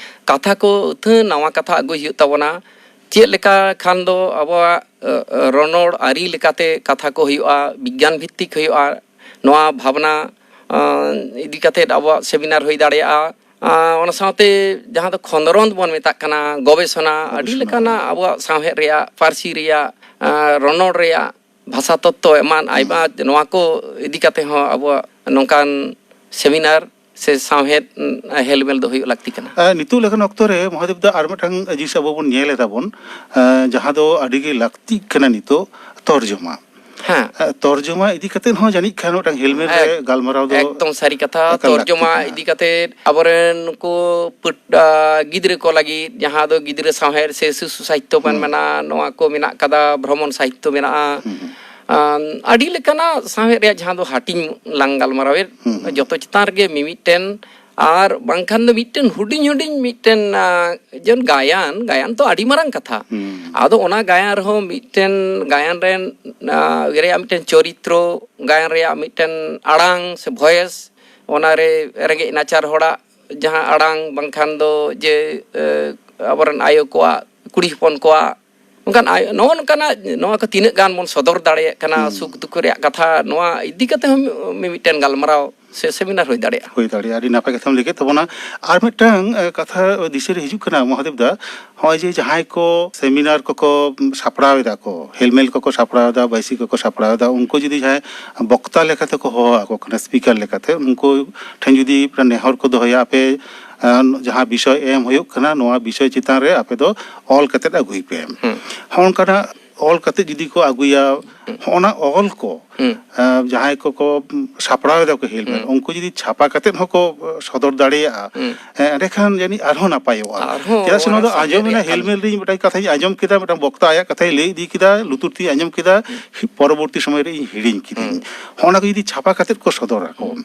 ᱠᱟᱛᱷᱟ ᱠᱚ ᱟᱹᱛᱷᱟᱹᱱ ᱱᱟᱣᱟ ᱠᱟᱛᱷᱟ ᱟᱹᱜᱩᱭ ᱦᱩᱭᱩᱜ ᱛᱟᱵᱚᱱᱟ᱾ ᱪᱮᱫ ᱞᱮᱠᱟ ᱠᱷᱟᱱ ᱫᱚ ᱟᱵᱚᱣᱟᱜ, ᱟᱹ, ᱟᱹ, ᱨᱚᱱᱚᱲ ᱟᱹᱨᱤ ᱞᱮᱠᱟᱛᱮ ᱠᱟᱛᱷᱟ ᱠᱚ ᱦᱩᱭᱩᱜᱼᱟ, ᱵᱤᱜᱽᱜᱟᱱ ᱵᱷᱤᱛᱛᱤᱠ ᱦᱩᱭᱩᱜᱼᱟ, ᱱᱚᱣᱟ ᱵᱷᱟᱵᱽᱱᱟ, ᱟᱸ, ᱤᱫᱤ ᱠᱟᱛᱮᱫ ᱟᱵᱚᱣᱟᱜ ᱥᱮᱢᱤᱱᱟᱨ ᱦᱩᱭ ᱫᱟᱲᱮᱭᱟᱜᱼᱟ᱾ ᱟᱸ, ᱚᱱᱟ ᱥᱟᱶᱛᱮ ᱡᱟᱦᱟᱸ ᱫᱚ ᱠᱷᱚᱸᱫᱽᱨᱚᱸᱫᱽ ᱵᱚᱱ ᱢᱮᱛᱟᱜ ᱠᱟᱱᱟ, ᱜᱚᱵᱮᱥᱚᱱᱟ, ᱟᱹᱰᱤ ᱜᱚᱵᱮᱥᱚᱱᱟ᱾ ᱞᱮᱠᱟᱱᱟᱜ ᱟᱵᱚᱣᱟᱜ ᱥᱟᱶᱦᱮᱫ ᱨᱮᱭᱟᱜ, ᱯᱟᱹᱨᱥᱤ ᱨᱮᱭᱟᱜ, ᱟᱸ, ᱨᱚᱱᱚᱲ ᱨᱮᱭᱟᱜ, ᱵᱷᱟᱥᱟ ᱛᱚᱛᱛᱚ ᱮᱢᱟᱱ ᱟᱭᱢᱟ ᱱᱚᱣᱟ ᱠᱚ ᱤᱫᱤ ᱠᱟᱛᱮ ᱦᱚᱸ ᱟᱵᱚᱣᱟᱜ ᱱᱚᱝᱠᱟᱱ ᱥᱮᱢᱤᱱᱟᱨ ᱥᱮ ᱥᱟᱶᱦᱮᱫ ᱦᱮᱞᱢᱮᱞ ᱫᱚ ᱦᱩᱭᱩᱜ ᱞᱟᱹᱠᱛᱤ ᱠᱟᱱᱟ᱾ ᱟᱨ ᱱᱤᱛᱚᱜ ᱞᱮᱠᱟᱱ ᱚᱠᱛᱚ ᱨᱮ ᱢᱚᱦᱟᱫᱮᱵ ᱫᱟ ᱟᱨ ᱢᱤᱫᱴᱟᱝ ᱡᱤᱱᱤᱥ ᱟᱵᱚ ᱵᱚᱱ ᱧᱮᱞ ᱮᱫᱟ ᱵᱚᱱ, ᱡᱟᱦᱟᱸ ᱫᱚ ᱟᱹᱰᱤ ᱜᱮ ᱞᱟᱹᱠᱛᱤᱜ ᱠᱟᱱᱟ ᱱᱤᱛᱚᱜ, ᱛᱚᱨᱡᱚᱢᱟ᱾ ᱦᱮᱸ᱾ ᱛᱚᱨᱡᱚᱢᱟ ᱤᱫᱤ ᱠᱟᱛᱮ ᱦᱚᱸ ᱡᱟᱹᱱᱤᱡ ᱠᱷᱟᱱ ᱢᱤᱫᱴᱟᱝ ᱦᱮᱞᱢᱮᱞ ᱨᱮ ᱜᱟᱞᱢᱟᱨᱟᱣ ᱫᱚ ᱮᱠᱫᱚᱢ ᱥᱟᱹᱨᱤ ᱠᱟᱛᱷᱟ᱾ ᱮᱠᱟᱞ ᱞᱟᱹᱠᱛᱤ ᱛᱚᱨᱡᱚᱢᱟ ᱠᱟᱱᱟ᱾ ᱤᱫᱤ ᱠᱟᱛᱮ ᱟᱵᱚᱨᱮᱱ ᱱᱩᱠᱩ ᱯᱟᱹᱴ-, ᱟ, ᱜᱤᱫᱽᱨᱟᱹ ᱠᱚ ᱞᱟᱹᱜᱤᱫ ᱡᱟᱦᱟᱸ ᱫᱚ ᱜᱤᱫᱽᱨᱟᱹ ᱥᱟᱶᱦᱮᱫ ᱥᱮ ᱥᱤᱥᱩ ᱥᱟᱦᱤᱛᱛᱚ ᱵᱚᱱ ᱦᱩᱸ᱾ ᱢᱮᱱᱟ, ᱱᱚᱣᱟ ᱠᱚ ᱢᱮᱱᱟᱜ ᱠᱟᱫᱟ, ᱵᱷᱨᱚᱢᱚᱱ ᱥᱟᱦᱤᱛᱛᱚ ᱢᱮᱱᱟᱜᱼᱟ᱾ ᱦᱩᱸ᱾ ᱟᱢ, ᱟᱹᱰᱤ ᱞᱮᱠᱟᱱᱟᱜ ᱥᱟᱶᱦᱮᱫ ᱨᱮᱭᱟᱜ ᱡᱟᱦᱟᱸ ᱫᱚ ᱦᱟᱹᱴᱤᱧ ᱞᱟᱝ ᱜᱟᱞᱢᱟᱨᱟᱣᱮᱫ, ᱦᱩᱸ, ᱦᱩᱸ᱾ ᱡᱚᱛᱚ ᱪᱮᱛᱟᱱ ᱨᱮᱜᱮ ᱢᱤᱢᱤᱫᱴᱮᱱ ᱟᱨ ᱵᱟᱝᱠᱷᱟᱱ ᱫᱚ ᱢᱤᱫᱴᱮᱱ ᱦᱩᱰᱤᱧ ᱦᱩᱰᱤᱧ ᱢᱤᱫᱴᱮᱱ, ᱟ, ᱡᱮᱢᱚᱱ ᱜᱟᱭᱟᱱ, ᱜᱟᱭᱟᱱ ᱛᱚ ᱟᱹᱰᱤ ᱢᱟᱨᱟᱝ ᱠᱟᱛᱷᱟ᱾ ᱦᱩᱸ᱾ ᱟᱫᱚ ᱚᱱᱟ ᱜᱟᱭᱟᱱ ᱨᱮᱦᱚᱸ ᱢᱤᱫᱴᱮᱱ ᱜᱟᱭᱟᱱ ᱨᱮᱱ, ᱟ, ᱨᱮᱭᱟᱜ ᱢᱤᱫᱴᱮᱱ ᱪᱚᱨᱤᱛᱨᱚ, ᱜᱟᱭᱟᱱ ᱨᱮᱭᱟᱜ ᱢᱤᱫᱴᱮᱱ ᱟᱲᱟᱝ ᱥᱮ ᱵᱷᱚᱭᱮᱥ, ᱚᱱᱟᱨᱮ ᱨᱮᱸᱜᱮᱡ ᱱᱟᱪᱟᱨ ᱦᱚᱲᱟᱜ ᱡᱟᱦᱟᱸ ᱟᱲᱟᱝ, ᱵᱟᱝᱠᱷᱟᱱ ᱫᱚ ᱡᱮ, ᱮ, ᱟᱵᱚᱨᱮᱱ ᱟᱭᱳ ᱠᱚᱣᱟᱜ, ᱠᱩᱲᱤ ᱦᱚᱯᱚᱱ ᱠᱚᱣᱟᱜ, ᱚᱱᱠᱟᱱ ᱟᱭ-, ᱱᱚᱜᱼᱚ ᱱᱚᱝᱠᱟᱱᱟᱜ, ᱱᱚᱣᱟ ᱠᱚ ᱛᱤᱱᱟᱹᱜ ᱜᱟᱱ ᱵᱚᱱ ᱥᱚᱫᱚᱨ ᱫᱟᱲᱮᱭᱟᱜ ᱠᱟᱱᱟ, ᱦᱩᱸ᱾ ᱥᱩᱠ ᱫᱩᱠ ᱨᱮᱭᱟᱜ ᱠᱟᱛᱷᱟ, ᱱᱚᱣᱟ ᱤᱫᱤ ᱠᱟᱛᱮ ᱦᱚᱸ ᱢᱤ-, ᱢᱤᱢᱤᱫᱴᱮᱱ ᱜᱟᱞᱢᱟᱨᱟᱣ ᱥᱮ ᱥᱮᱢᱤᱱᱟᱨ ᱦᱩᱭ ᱫᱟᱲᱮᱭᱟᱜᱼᱟ᱾ ᱦᱩᱭ ᱫᱟᱲᱮᱭᱟᱜᱼᱟ, ᱟᱹᱰᱤ ᱱᱟᱯᱟᱭ ᱠᱟᱛᱷᱟᱢ ᱞᱟᱹᱭ ᱠᱮᱫ ᱛᱟᱵᱚᱱᱟ᱾ ᱟᱨ ᱢᱤᱫᱴᱟᱝ, ᱮ, ᱠᱟᱛᱷᱟ ᱫᱤᱥᱟᱹ ᱨᱮ ᱦᱤᱡᱩᱜ ᱠᱟᱱᱟ ᱢᱚᱦᱟᱫᱮᱵ ᱫᱟ, ᱱᱚᱜᱼᱚᱭ ᱡᱮ ᱡᱟᱦᱟᱸᱭ ᱠᱚ ᱥᱮᱢᱤᱱᱟᱨ ᱠᱚᱠᱚ ᱥᱟᱯᱲᱟᱣ ᱮᱫᱟ ᱠᱚ, ᱦᱮᱞᱢᱮᱞ ᱠᱚᱠᱚ ᱥᱟᱯᱲᱟᱣ ᱮᱫᱟ, ᱵᱟᱭᱥᱤ ᱠᱚᱠᱚ ᱥᱟᱯᱲᱟᱣ ᱮᱫᱟ, ᱩᱱᱠᱩ ᱡᱩᱫᱤ ᱡᱟᱦᱟᱸᱭ ᱵᱚᱠᱛᱟ ᱞᱮᱠᱟᱛᱮ ᱠᱚ ᱦᱚᱦᱚ ᱟᱠᱚ ᱠᱟᱱᱟ, ᱥᱯᱤᱠᱟᱨ ᱞᱮᱠᱟᱛᱮ, ᱩᱱᱠᱩ ᱴᱷᱮᱱ ᱡᱩᱫᱤ ᱱᱮᱦᱚᱨ ᱠᱚ ᱫᱚᱦᱚᱭᱟ, ᱟᱯᱮ, ᱮ, ᱡᱟᱦᱟᱸ ᱵᱤᱥᱚᱭ ᱮᱢ ᱦᱩᱭᱩᱜ ᱠᱟᱱᱟ, ᱱᱚᱣᱟ ᱵᱤᱥᱚᱭ ᱪᱮᱛᱟᱱ ᱨᱮ ᱟᱯᱮ ᱫᱚ ᱚᱞ ᱠᱟᱛᱮᱫ ᱟᱹᱜᱩᱭ ᱯᱮ᱾ ᱦᱩᱸ᱾ ᱦᱚᱸᱜᱼᱚ ᱱᱚᱝᱠᱟᱱᱟᱜ ᱚᱞ ᱠᱟᱛᱮ ᱡᱩᱫᱤ ᱠᱚ ᱟᱹᱜᱩᱭᱟ, ᱦᱩᱸ᱾ ᱦᱚᱸᱜᱼᱚ ᱱᱟ ᱚᱞ ᱠᱚ, ᱦᱩᱸ᱾ ᱮ, ᱡᱟᱦᱟᱸᱭ ᱠᱚᱠᱚ ᱥᱟᱯᱲᱟᱣ ᱮᱫᱟ ᱠᱚ ᱦᱮᱞᱢᱮᱞ, ᱦᱩᱸ᱾ ᱩᱱᱠᱩ ᱡᱩᱫᱤ ᱪᱷᱟᱯᱟ ᱠᱟᱛᱮ ᱦᱚᱸᱠᱚ ᱥᱚᱫᱚᱨ ᱫᱟᱲᱮᱭᱟᱜᱼᱟ, ᱦᱩᱸ᱾ ᱮ, ᱮᱸᱰᱮᱠᱷᱟᱱ ᱡᱟᱹᱱᱤᱡ ᱟᱨᱦᱚᱸ ᱱᱟᱯᱟᱭᱚᱜᱼᱟ᱾ ᱟᱨᱦᱚᱸ ᱪᱮᱫᱟᱜ ᱥᱮ ᱱᱚᱣᱟ ᱫᱚ ᱚᱱᱟ ᱥᱟᱶᱦᱮᱫ ᱟᱸᱡᱚᱢ ᱮᱱᱟ, ᱨᱮᱭᱟᱜ ᱦᱮᱞᱢᱮᱞ ᱨᱮ ᱤᱧ ᱢᱤᱫᱴᱟᱝ ᱠᱟᱛᱷᱟᱧ ᱟᱸᱡᱚᱢ ᱠᱮᱫᱟ, ᱢᱤᱫᱴᱟᱝ ᱵᱚᱠᱛᱟ ᱟᱭᱟᱜ ᱠᱟᱛᱷᱟᱭ ᱞᱟᱹᱭ ᱤᱫᱤ ᱠᱮᱫᱟ, ᱞᱩᱛᱩᱨ ᱛᱤᱧ ᱟᱸᱡᱚᱢ ᱠᱮᱫᱟ, ᱦᱩᱸ᱾ ᱯᱚᱨᱚᱵᱚᱨᱛᱤ ᱥᱚᱢᱚᱭ ᱨᱮ ᱤᱧ ᱦᱤᱲᱤᱧ ᱠᱤᱫᱟᱹᱧ᱾ ᱦᱩᱸ᱾ ᱦᱚᱸᱜᱼᱚ ᱱᱟ ᱠᱚ ᱡᱩᱫᱤ ᱪᱷᱟᱯᱟ ᱠᱟᱛᱮ ᱠᱚ ᱥᱚᱫᱚᱨᱟ ᱠᱚ, ᱦᱩᱸ᱾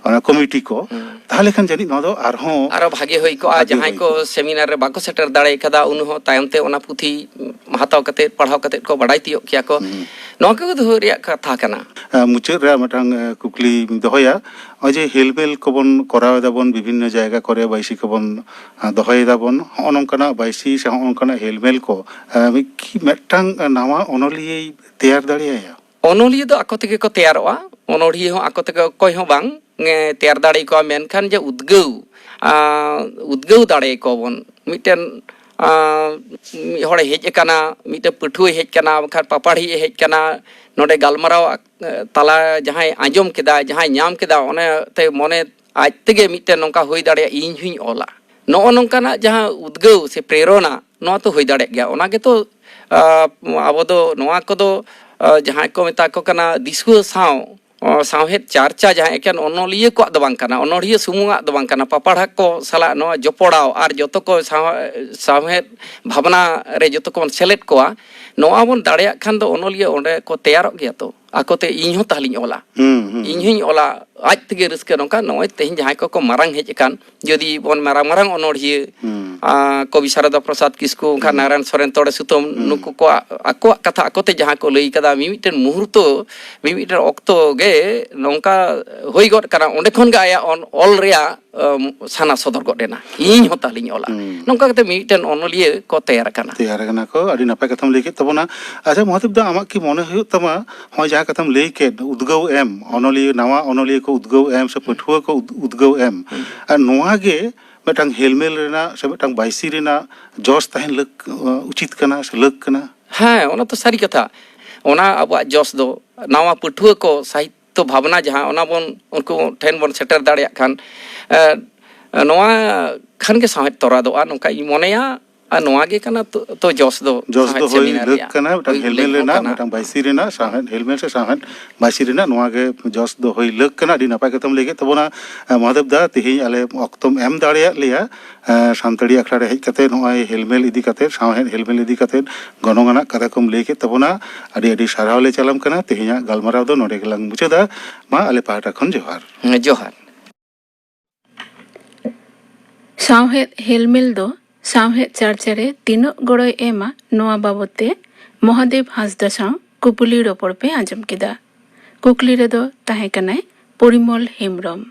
ᱚᱱᱟ ᱠᱚᱢᱤᱴᱤ ᱠᱚ, ᱦᱩᱸ᱾ ᱛᱟᱦᱚᱞᱮ ᱠᱷᱟᱱ ᱡᱟᱹᱱᱤᱡ ᱱᱚᱣᱟ ᱫᱚ ᱟᱨᱦᱚᱸ ᱟᱨᱚ ᱵᱷᱟᱜᱮ ᱦᱩᱭ ᱠᱚᱜᱼᱟ᱾ ᱵᱷᱟᱜᱮ ᱡᱟᱦᱟᱸᱭ ᱦᱩᱭ ᱠᱚ ᱠᱚᱜᱼᱟ᱾ ᱥᱮᱢᱤᱱᱟᱨ ᱨᱮ ᱵᱟᱠᱚ ᱥᱮᱴᱮᱨ ᱫᱟᱲᱮ ᱠᱟᱫᱟ, ᱩᱱᱠᱩ ᱦᱚᱸ ᱛᱟᱭᱚᱢ ᱛᱮ ᱚᱱᱟ ᱯᱩᱛᱷᱤ ᱦᱟᱛᱟᱣ ᱠᱟᱛᱮ, ᱯᱟᱲᱦᱟᱣ ᱠᱟᱛᱮ ᱠᱚ ᱵᱟᱰᱟᱭ ᱛᱤᱭᱳᱜ ᱠᱮᱭᱟ ᱠᱚ᱾ ᱦᱩᱸ᱾ ᱱᱚᱣᱟ ᱠᱚᱜᱮ ᱫᱚᱦᱚ ᱨᱮᱭᱟᱜ ᱠᱟᱛᱷᱟ ᱠᱟᱱᱟ᱾ ᱮ, ᱢᱩᱪᱟᱹᱫ ᱨᱮ ᱢᱤᱫᱴᱟᱝ, ᱮ, ᱠᱩᱠᱞᱤᱧ ᱫᱚᱦᱚᱭᱟ᱾ ᱱᱚᱜᱼᱚᱭ ᱡᱮ ᱦᱮᱞᱢᱮᱞ ᱠᱚᱵᱚᱱ ᱠᱚᱨᱟᱣ ᱮᱫᱟᱵᱚᱱ, ᱵᱤᱵᱷᱤᱱᱱᱚ ᱡᱟᱭᱜᱟ ᱠᱚᱨᱮ ᱵᱟᱭᱥᱤ ᱠᱚᱵᱚᱱ, ᱮ, ᱫᱚᱦᱚᱭ ᱫᱟᱵᱚᱱ, ᱦᱚᱸᱜᱼᱚ ᱱᱚᱝᱠᱟᱱᱟᱜ ᱵᱟᱭᱥᱤ ᱥᱮ ᱦᱚᱸᱜᱼᱚ ᱱᱚᱝᱠᱟᱱᱟᱜ ᱦᱮᱞᱢᱮᱞ ᱠᱚ, ᱮ, ᱢᱤᱫ, ᱠᱤ ᱢᱤᱫᱴᱟᱝ ᱱᱟᱣᱟ ᱚᱱᱚᱞᱤᱭᱟᱹᱭ ᱛᱮᱭᱟᱨ ᱫᱟᱲᱮᱭᱟᱭᱟ? ᱚᱱᱚᱞᱤᱭᱟᱹ ᱫᱚ ᱟᱠᱚ ᱛᱮᱜᱮ ᱠᱚ ᱛᱮᱭᱟᱨᱚᱜᱼᱟ᱾ ᱚᱱᱚᱞᱤᱭᱟᱹ ᱦᱚᱸ ᱟᱠᱚ ᱛᱮᱜᱮ, ᱚᱠᱚᱭ ᱦᱚᱸ ᱵᱟᱝ ᱮ, ᱛᱮᱭᱟᱨ ᱫᱟᱲᱮ ᱟᱠᱚᱣᱟ, ᱢᱮᱱᱠᱷᱟᱱ ᱡᱮ ᱩᱫᱽᱜᱟᱹᱣ, ᱟ, ᱩᱫᱽᱜᱟᱹᱣ ᱫᱟᱲᱮ ᱟᱠᱚᱣᱟ ᱵᱚᱱ, ᱢᱤᱫᱴᱮᱱ ᱟᱸ, ᱢᱤᱫ ᱦᱚᱲᱮ ᱦᱮᱡ ᱟᱠᱟᱱᱟ, ᱢᱤᱫᱴᱮᱱ ᱯᱟᱹᱴᱷᱩᱣᱟᱹᱭ ᱦᱮᱡ ᱟᱠᱟᱱᱟ, ᱵᱟᱝᱠᱷᱟᱱ ᱯᱟᱯᱟᱲᱦᱤᱡ ᱮ ᱦᱮᱡ ᱟᱠᱟᱱᱟ, ᱱᱚᱰᱮ ᱜᱟᱞᱢᱟᱨᱟᱣ ᱟᱠ-, ᱛᱟᱞᱟ ᱡᱟᱦᱟᱸᱭ ᱟᱸᱡᱚᱢ ᱠᱮᱫᱟ, ᱡᱟᱦᱟᱸᱭ ᱧᱟᱢ ᱠᱮᱫᱟ, ᱚᱱᱟ ᱛᱮ ᱢᱚᱱᱮ ᱟᱡ ᱛᱮᱜᱮ ᱢᱤᱫᱴᱮᱱ ᱱᱚᱝᱠᱟ ᱦᱩᱭ ᱫᱟᱲᱮᱭᱟᱜᱼᱟ, ᱤᱧ ᱦᱚᱧ ᱚᱞᱟ᱾ ᱱᱚᱜᱼᱚ ᱱᱚᱝᱠᱟᱱᱟᱜ ᱡᱟᱦᱟᱸ ᱩᱫᱽᱜᱟᱹᱣ ᱥᱮ ᱯᱨᱮᱨᱚᱱᱟ, ᱱᱚᱣᱟ ᱛᱚ ᱦᱩᱭ ᱫᱟᱲᱮᱭᱟᱜ ᱜᱮᱭᱟ᱾ ᱚᱱᱟ ᱜᱮᱛᱚ, ᱟᱸ, ᱟᱵᱚ ᱫᱚ ᱱᱚᱣᱟ ᱠᱚᱫᱚ, ᱟᱸ, ᱡᱟᱦᱟᱸᱭ ᱠᱚ ᱢᱮᱛᱟ ᱠᱚ ᱠᱟᱱᱟ ᱫᱤᱥᱩᱣᱟᱹ ᱥᱟᱶ, ᱚ, ᱥᱟᱶᱦᱮᱫ ᱪᱟᱨᱪᱟ ᱡᱟᱦᱟᱸ ᱮᱠᱮᱱ ᱚᱱᱚᱞᱤᱭᱟᱹ ᱠᱚᱣᱟᱜ ᱫᱚ ᱵᱟᱝ ᱠᱟᱱᱟ, ᱚᱱᱚᱲᱦᱤᱭᱟᱹ ᱥᱩᱢᱩᱝᱟᱜ ᱫᱚ ᱵᱟᱝ ᱠᱟᱱᱟ, ᱯᱟᱯᱟᱲᱦᱟ ᱠᱚ ᱥᱟᱞᱟᱜ ᱱᱚᱣᱟ ᱡᱚᱯᱚᱲᱟᱣ ᱟᱨ ᱡᱚᱛᱚ ᱠᱚ ᱥᱟᱶ-, ᱥᱟᱶᱦᱮᱫ ᱵᱷᱟᱵᱽᱱᱟ ᱨᱮ ᱡᱚᱛᱚ ᱠᱚᱵᱚᱱ ᱥᱮᱞᱮᱫ ᱠᱚᱣᱟ, ᱱᱚᱣᱟ ᱵᱚᱱ ᱫᱟᱲᱮᱭᱟᱜ ᱠᱷᱟᱱ ᱫᱚ ᱚᱱᱚᱞᱤᱭᱟᱹ ᱚᱸᱰᱮ ᱠᱚ ᱛᱮᱭᱟᱨᱚᱜ ᱜᱮᱭᱟ ᱛᱚ᱾ ᱟᱠᱚᱛᱮ ᱤᱧ ᱦᱚᱸ ᱛᱟᱦᱞᱮᱧ ᱚᱞᱟ, ᱦᱩᱸ, ᱦᱩᱸ, ᱤᱧ ᱦᱚᱸᱧ ᱚᱞᱟ, ᱟᱡ ᱛᱮᱜᱮ ᱨᱟᱹᱥᱠᱟᱹ᱾ ᱱᱚᱝᱠᱟ ᱱᱚᱜᱼᱚᱭ ᱛᱮᱦᱮᱧ ᱡᱟᱦᱟᱸᱭ ᱠᱚᱠᱚ ᱢᱟᱨᱟᱝ ᱦᱮᱡ ᱟᱠᱟᱱ, ᱡᱩᱫᱤ ᱵᱚᱱ ᱢᱟᱨᱟᱝ ᱢᱟᱨᱟᱝ ᱚᱱᱚᱲᱦᱤᱭᱟᱹ, ᱦᱩᱸ, ᱟ, ᱠᱚᱵᱤ ᱥᱟᱨᱚᱫᱟ ᱯᱨᱚᱥᱟᱫᱽ ᱠᱤᱥᱠᱩ, ᱚᱱᱠᱟ ᱦᱩᱸ, ᱱᱟᱨᱟᱭᱚᱱ ᱥᱚᱨᱮᱱ, ᱛᱚᱲᱮ ᱥᱩᱛᱟᱹᱢ, ᱦᱩᱸ, ᱱᱩᱠᱩ ᱠᱚᱣᱟᱜ ᱟᱠᱚᱣᱟᱜ ᱠᱟᱛᱷᱟ ᱟᱠᱚᱛᱮ ᱡᱟᱦᱟᱸ ᱠᱚ ᱞᱟᱹᱭ ᱠᱟᱫᱟ, ᱢᱤᱢᱤᱫᱴᱮᱱ ᱢᱩᱦᱩᱨᱛᱚ, ᱢᱤᱢᱤᱫᱴᱮᱱ ᱚᱠᱛᱚ ᱜᱮ ᱱᱚᱝᱠᱟ ᱦᱩᱭ ᱜᱚᱫ ᱠᱟᱱᱟ, ᱚᱸᱰᱮ ᱠᱷᱚᱱ ᱜᱮ ᱟᱭᱟᱜ ᱚᱱ-, ᱚᱞ ᱨᱮᱭᱟᱜ, ᱟᱢ, ᱥᱟᱱᱟ ᱥᱚᱫᱚᱨ ᱜᱚᱫ ᱮᱱᱟ, ᱤᱧ ᱦᱚᱸ ᱛᱟᱦᱞᱮᱧ ᱚᱞᱟ᱾ ᱦᱩᱸ᱾ ᱱᱚᱝᱠᱟ ᱠᱟᱛᱮ ᱢᱤᱢᱤᱫᱴᱮᱱ ᱚᱱᱚᱞᱤᱭᱟᱹ ᱠᱚ ᱛᱮᱭᱟᱨ ᱟᱠᱟᱱᱟ᱾ ᱛᱮᱭᱟᱨ ᱟᱠᱟᱱᱟ ᱠᱚ, ᱟᱹᱰᱤ ᱱᱟᱯᱟᱭ ᱠᱟᱛᱷᱟᱢ ᱞᱟᱹᱭ ᱠᱮᱫ ᱛᱟᱵᱚᱱᱟ᱾ ᱟᱪᱪᱷᱟ ᱢᱚᱦᱟᱫᱮᱵ ᱫᱟ, ᱟᱢᱟᱜ ᱠᱤ ᱢᱚᱱᱮ ᱦᱩᱭᱩᱜ ᱛᱟᱢᱟ, ᱱᱚᱜᱼᱚᱭ ᱡᱟᱦᱟᱸ ᱠᱟᱛᱷᱟᱢ ᱞᱟᱹᱭ ᱠᱮᱫ, ᱩᱫᱽᱜᱟᱹᱣ ᱮᱢ, ᱚᱱᱚᱞᱤᱭᱟᱹ, ᱱᱟᱣᱟ ᱚᱱᱚᱞᱤᱭᱟᱹ ᱠᱚ ᱩᱫᱽᱜᱟᱹᱣ ᱮᱢ ᱥᱮ ᱯᱟᱹᱴᱷᱩᱣᱟᱹ ᱠᱚ ᱩᱫᱽ-, ᱩᱫᱽᱜᱟᱹᱣ ᱮᱢ, ᱦᱩᱸ, ᱟᱨ ᱱᱚᱣᱟ ᱜᱮ ᱢᱤᱫᱴᱟᱝ ᱦᱮᱞᱢᱮᱞ ᱨᱮᱱᱟᱜ ᱥᱮ ᱢᱤᱫᱴᱟᱝ ᱵᱟᱭᱥᱤ ᱨᱮᱱᱟᱜ ᱡᱚᱥ ᱛᱟᱦᱮᱱ ᱞᱟᱹᱠ-, ᱩᱪᱤᱛ ᱠᱟᱱᱟ ᱥᱮ ᱞᱟᱹᱠ ᱠᱟᱱᱟ? ᱦᱮᱸ, ᱚᱱᱟ ᱛᱚ ᱥᱟᱹᱨᱤ ᱠᱟᱛᱷᱟ᱾ ᱚᱱᱟ ᱟᱵᱚᱣᱟᱜ ᱡᱚᱥ ᱫᱚ ᱱᱟᱣᱟ ᱯᱟᱹᱴᱷᱩᱣᱟᱹ ᱠᱚ ᱥᱟᱦᱤᱛᱛᱚ ᱵᱷᱟᱵᱽᱱᱟ ᱡᱟᱦᱟᱸ, ᱚᱱᱟ ᱵᱚᱱ ᱩᱱᱠᱩ ᱴᱷᱮᱱ ᱵᱚᱱ ᱥᱮᱴᱮᱨ ᱫᱟᱲᱮᱭᱟᱜ ᱠᱷᱟᱱ, ᱮ, ᱱᱚᱣᱟ ᱠᱷᱟᱱ ᱜᱮ ᱥᱟᱶᱦᱮᱫ ᱛᱚᱨᱟᱫᱚᱜᱼᱟ, ᱱᱚᱝᱠᱟ ᱤᱧ ᱢᱚᱱᱮᱭᱟ᱾ ᱟᱨ ᱱᱚᱣᱟ ᱜᱮ ᱠᱟᱱᱟ ᱛᱚ, ᱛᱚ ᱡᱚᱥ ᱫᱚ ᱡᱚᱥ ᱥᱟᱶᱦᱮᱫ ᱫᱚ ᱦᱩᱭ ᱥᱮᱢᱤᱱᱟᱨ ᱞᱟᱹᱠ ᱨᱮᱭᱟᱜ᱾ ᱠᱟᱱᱟ, ᱢᱤᱫᱴᱟᱝ ᱦᱩᱭ ᱦᱮᱞᱢᱮᱞ ᱞᱟᱹᱠ ᱦᱚᱸ ᱨᱮᱱᱟᱜ, ᱠᱟᱱᱟ᱾ ᱢᱤᱫᱴᱟᱝ ᱵᱟᱭᱥᱤ ᱨᱮᱱᱟᱜ, ᱥᱟᱶᱦᱮᱫ ᱦᱮᱞᱢᱮᱞ ᱥᱮ ᱥᱟᱶᱦᱮᱫ ᱵᱟᱭᱥᱤ ᱨᱮᱱᱟᱜ ᱱᱚᱣᱟ ᱜᱮ ᱡᱚᱥ ᱫᱚ ᱦᱩᱭ ᱞᱟᱹᱠ ᱠᱟᱱᱟ᱾ ᱟᱹᱰᱤ ᱱᱟᱯᱟᱭ ᱠᱟᱛᱷᱟᱢ ᱞᱟᱹᱭ ᱠᱮᱫ ᱛᱟᱵᱚᱱᱟ, ᱮ, ᱢᱚᱦᱟᱫᱮᱵ ᱫᱟ, ᱛᱮᱦᱮᱧ ᱟᱞᱮ ᱚᱠᱛᱚᱢ ᱮᱢ ᱫᱟᱲᱮᱭᱟᱫ ᱞᱮᱭᱟ, ᱮ, ᱥᱟᱱᱛᱟᱲᱤ ᱟᱠᱷᱲᱟ ᱨᱮ ᱦᱮᱡ ᱠᱟᱛᱮ ᱱᱚᱜᱼᱚᱭ ᱦᱮᱞᱢᱮᱞ ᱤᱫᱤ ᱠᱟᱛᱮ, ᱥᱟᱶᱦᱮᱫ ᱦᱮᱞᱢᱮᱞ ᱤᱫᱤ ᱠᱟᱛᱮ ᱜᱚᱱᱚᱝ ᱟᱱᱟᱜ ᱠᱟᱛᱷᱟ ᱠᱚᱢ ᱞᱟᱹᱭ ᱠᱮᱫ ᱛᱟᱵᱚᱱᱟ᱾ ᱟᱹᱰᱤ ᱟᱹᱰᱤ ᱥᱟᱨᱦᱟᱣ ᱞᱮ ᱪᱟᱞᱟᱢ ᱠᱟᱱᱟ᱾ ᱛᱮᱦᱮᱧᱟᱜ ᱜᱟᱞᱢᱟᱨᱟᱣ ᱫᱚ ᱱᱚᱰᱮ ᱜᱮᱞᱟᱝ ᱢᱩᱪᱟᱹᱫᱟ᱾ ᱢᱟ ᱟᱞᱮ ᱯᱟᱦᱴᱟ ᱠᱷᱚᱱ ᱡᱚᱦᱟᱨ᱾ ᱦᱮᱸ, ᱡᱚᱦᱟᱨ᱾ ᱥᱟᱶᱦᱮᱫ ᱦᱮᱞᱢᱮᱞ ᱫᱚ ᱥᱟᱶᱦᱮᱫ ᱪᱟᱨᱪᱟ ᱨᱮ ᱛᱤᱱᱟᱹᱜ ᱜᱚᱲᱚᱭ ᱮᱢᱟ, ᱱᱚᱣᱟ ᱵᱟᱵᱚᱛ ᱛᱮ ᱢᱚᱦᱟᱫᱮᱵ ᱦᱟᱸᱥᱫᱟ ᱥᱟᱶ ᱠᱩᱯᱩᱞᱤ ᱨᱚᱯᱚᱲ ᱯᱮ ᱟᱸᱡᱚᱢ ᱠᱮᱫᱟ᱾ ᱠᱩᱠᱞᱤ ᱨᱮᱫᱚ ᱛᱟᱦᱮᱸ ᱠᱟᱱᱟᱭ ᱯᱚᱨᱤᱢᱚᱞ ᱦᱮᱢᱵᱽᱨᱚᱢ᱾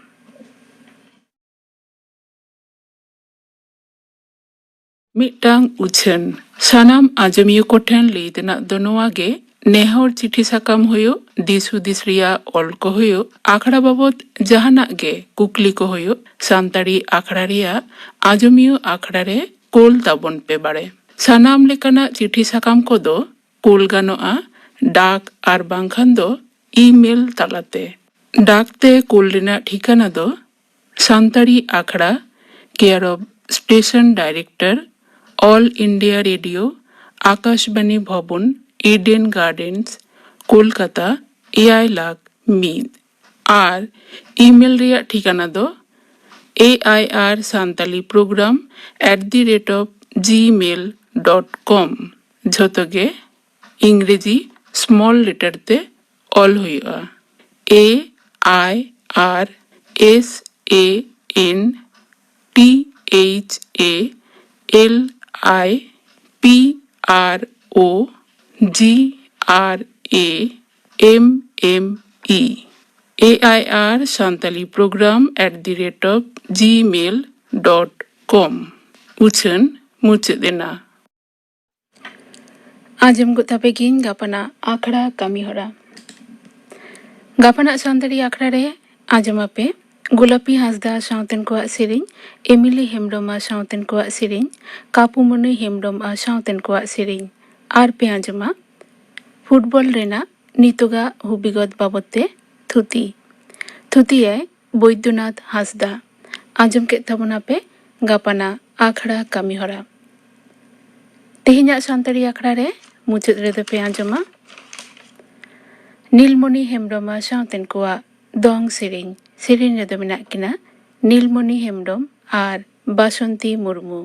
ᱢᱤᱫᱴᱟᱝ ᱩᱪᱷᱟᱹᱱ᱾ ᱥᱟᱱᱟᱢ ᱟᱸᱡᱚᱢᱤᱭᱟᱹ ᱠᱚᱴᱷᱮᱱ ᱞᱟᱹᱭ ᱛᱮᱱᱟᱜ ᱫᱚ ᱱᱚᱣᱟ ᱜᱮ, ᱱᱮᱦᱚᱨ ᱪᱤᱴᱷᱤ ᱥᱟᱠᱟᱢ ᱦᱩᱭᱩᱜ, ᱫᱤᱥ ᱦᱩᱫᱤᱥ ᱨᱮᱭᱟᱜ ᱚᱞ ᱠᱚ ᱦᱩᱭᱩᱜ, ᱟᱠᱷᱲᱟ ᱵᱟᱵᱚᱛ ᱡᱟᱦᱟᱱᱟᱜ ᱜᱮ ᱠᱩᱠᱞᱤ ᱠᱚ ᱦᱩᱭᱩᱜ, ᱥᱟᱱᱛᱟᱲᱤ ᱟᱠᱷᱲᱟ ᱨᱮᱭᱟᱜ ᱟᱸᱡᱚᱢᱤᱭᱟᱹ ᱟᱠᱷᱲᱟ ᱨᱮ ᱠᱳᱞ ᱛᱟᱵᱚᱱ ᱯᱮ ᱵᱟᱲᱮ᱾ ᱥᱟᱱᱟᱢ ᱞᱮᱠᱟᱱᱟᱜ ᱪᱤᱴᱷᱤ ᱥᱟᱠᱟᱢ ᱠᱚᱫᱚ ᱠᱩᱞ ᱜᱟᱱᱚᱜᱼᱟ ᱰᱟᱠ ᱟᱨ ᱵᱟᱝᱠᱷᱟᱱ ᱫᱚ ᱤᱢᱮᱞ ᱛᱟᱞᱟᱛᱮ᱾ ᱰᱟᱠ ᱛᱮ ᱠᱩᱞ ᱨᱮᱱᱟᱜ ᱴᱷᱤᱠᱟᱹᱱᱟ ᱫᱚ ᱥᱟᱱᱛᱟᱲᱤ ᱟᱠᱷᱲᱟ, care of Station Director, All India Radio, Akashvani Bhavan, Eden gardens, Kolkata, ᱮᱭᱟᱭ ᱞᱟᱠᱷ ᱢᱤᱫ᱾ ᱟᱨ ᱤᱢᱮᱞ ᱨᱮᱭᱟᱜ ᱴᱷᱤᱠᱟᱹᱱᱟ ᱫᱚ A I R Santali Program at the rate of gmail dot com, ᱡᱷᱚᱛᱚ ᱜᱮ ᱤᱝᱨᱮᱡᱤ ᱥᱢᱚᱞ ᱞᱮᱴᱟᱨ ᱛᱮ ᱚᱞ ᱦᱩᱭᱩᱜᱼᱟ᱾ A I R S A N T H A L I P R O G R A M M E, A I R Santali Program at the rate of gmail dot com, ᱩᱪᱷᱟᱹᱱ ᱢᱩᱪᱟᱹᱫ ᱮᱱᱟ᱾ ᱟᱸᱡᱚᱢ ᱜᱚᱫ ᱛᱟᱯᱮ ᱜᱤᱧ ᱜᱟᱯᱟᱱᱟᱜ ᱟᱠᱷᱲᱟ ᱠᱟᱹᱢᱤ ᱦᱚᱨᱟ᱾ ᱜᱟᱯᱟᱱᱟᱜ ᱥᱟᱱᱛᱟᱲᱤ ᱟᱠᱷᱲᱟ ᱨᱮ ᱟᱸᱡᱚᱢ ᱟᱯᱮ ᱜᱳᱞᱟᱯᱤ ᱦᱟᱸᱥᱫᱟ ᱥᱟᱶᱛᱮᱱ ᱠᱚᱣᱟᱜ ᱥᱮᱨᱮᱧ, ᱮᱢᱤᱞᱤ ᱦᱮᱢᱵᱽᱨᱚᱢ ᱟᱨ ᱥᱟᱶᱛᱮᱱ ᱠᱚᱣᱟᱜ ᱥᱮᱨᱮᱧ, ᱠᱟᱯᱩᱢᱚᱱᱤ ᱦᱮᱢᱵᱽᱨᱚᱢ ᱟᱨ ᱥᱟᱶᱛᱮᱱ ᱠᱚᱣᱟᱜ ᱥᱮᱨᱮᱧ, ᱟᱨ ᱯᱮ ᱟᱸᱡᱚᱢᱟ ᱯᱷᱩᱴᱵᱚᱞ ᱨᱮᱱᱟᱜ ᱱᱤᱛᱚᱜᱟᱜ ᱦᱩᱵᱤᱜᱚᱛ ᱵᱟᱵᱚᱛ ᱛᱮ ᱛᱷᱩᱛᱤ᱾ ᱛᱷᱩᱛᱤᱭᱟᱭ ᱵᱳᱭᱫᱚᱱᱟᱛᱷ ᱦᱟᱸᱥᱫᱟ᱾ ᱟᱸᱡᱚᱢ ᱠᱮᱫ ᱛᱟᱵᱚᱱᱟᱯᱮ ᱜᱟᱯᱟᱱᱟᱜ ᱟᱠᱷᱲᱟ ᱠᱟᱹᱢᱤ ᱦᱚᱨᱟ᱾ ᱛᱮᱦᱮᱧᱟᱜ ᱥᱟᱱᱛᱟᱲᱤ ᱟᱠᱷᱲᱟ ᱨᱮ ᱢᱩᱪᱟᱹᱫ ᱨᱮᱫᱚ ᱯᱮ ᱟᱸᱡᱚᱢᱟ ᱱᱤᱞᱢᱚᱱᱤ ᱦᱮᱢᱵᱽᱨᱚᱢ ᱟᱨ ᱥᱟᱶᱛᱮᱱ ᱠᱚᱣᱟᱜ ᱫᱚᱝ ᱥᱮᱨᱮᱧ᱾ ᱥᱮᱨᱮᱧ ᱨᱮᱫᱚ ᱢᱮᱱᱟᱜ ᱠᱤᱱᱟ ᱱᱤᱞᱢᱚᱱᱤ ᱦᱮᱢᱵᱽᱨᱚᱢ ᱟᱨ ᱵᱟᱥᱚᱱᱛᱤ ᱢᱩᱨᱢᱩ᱾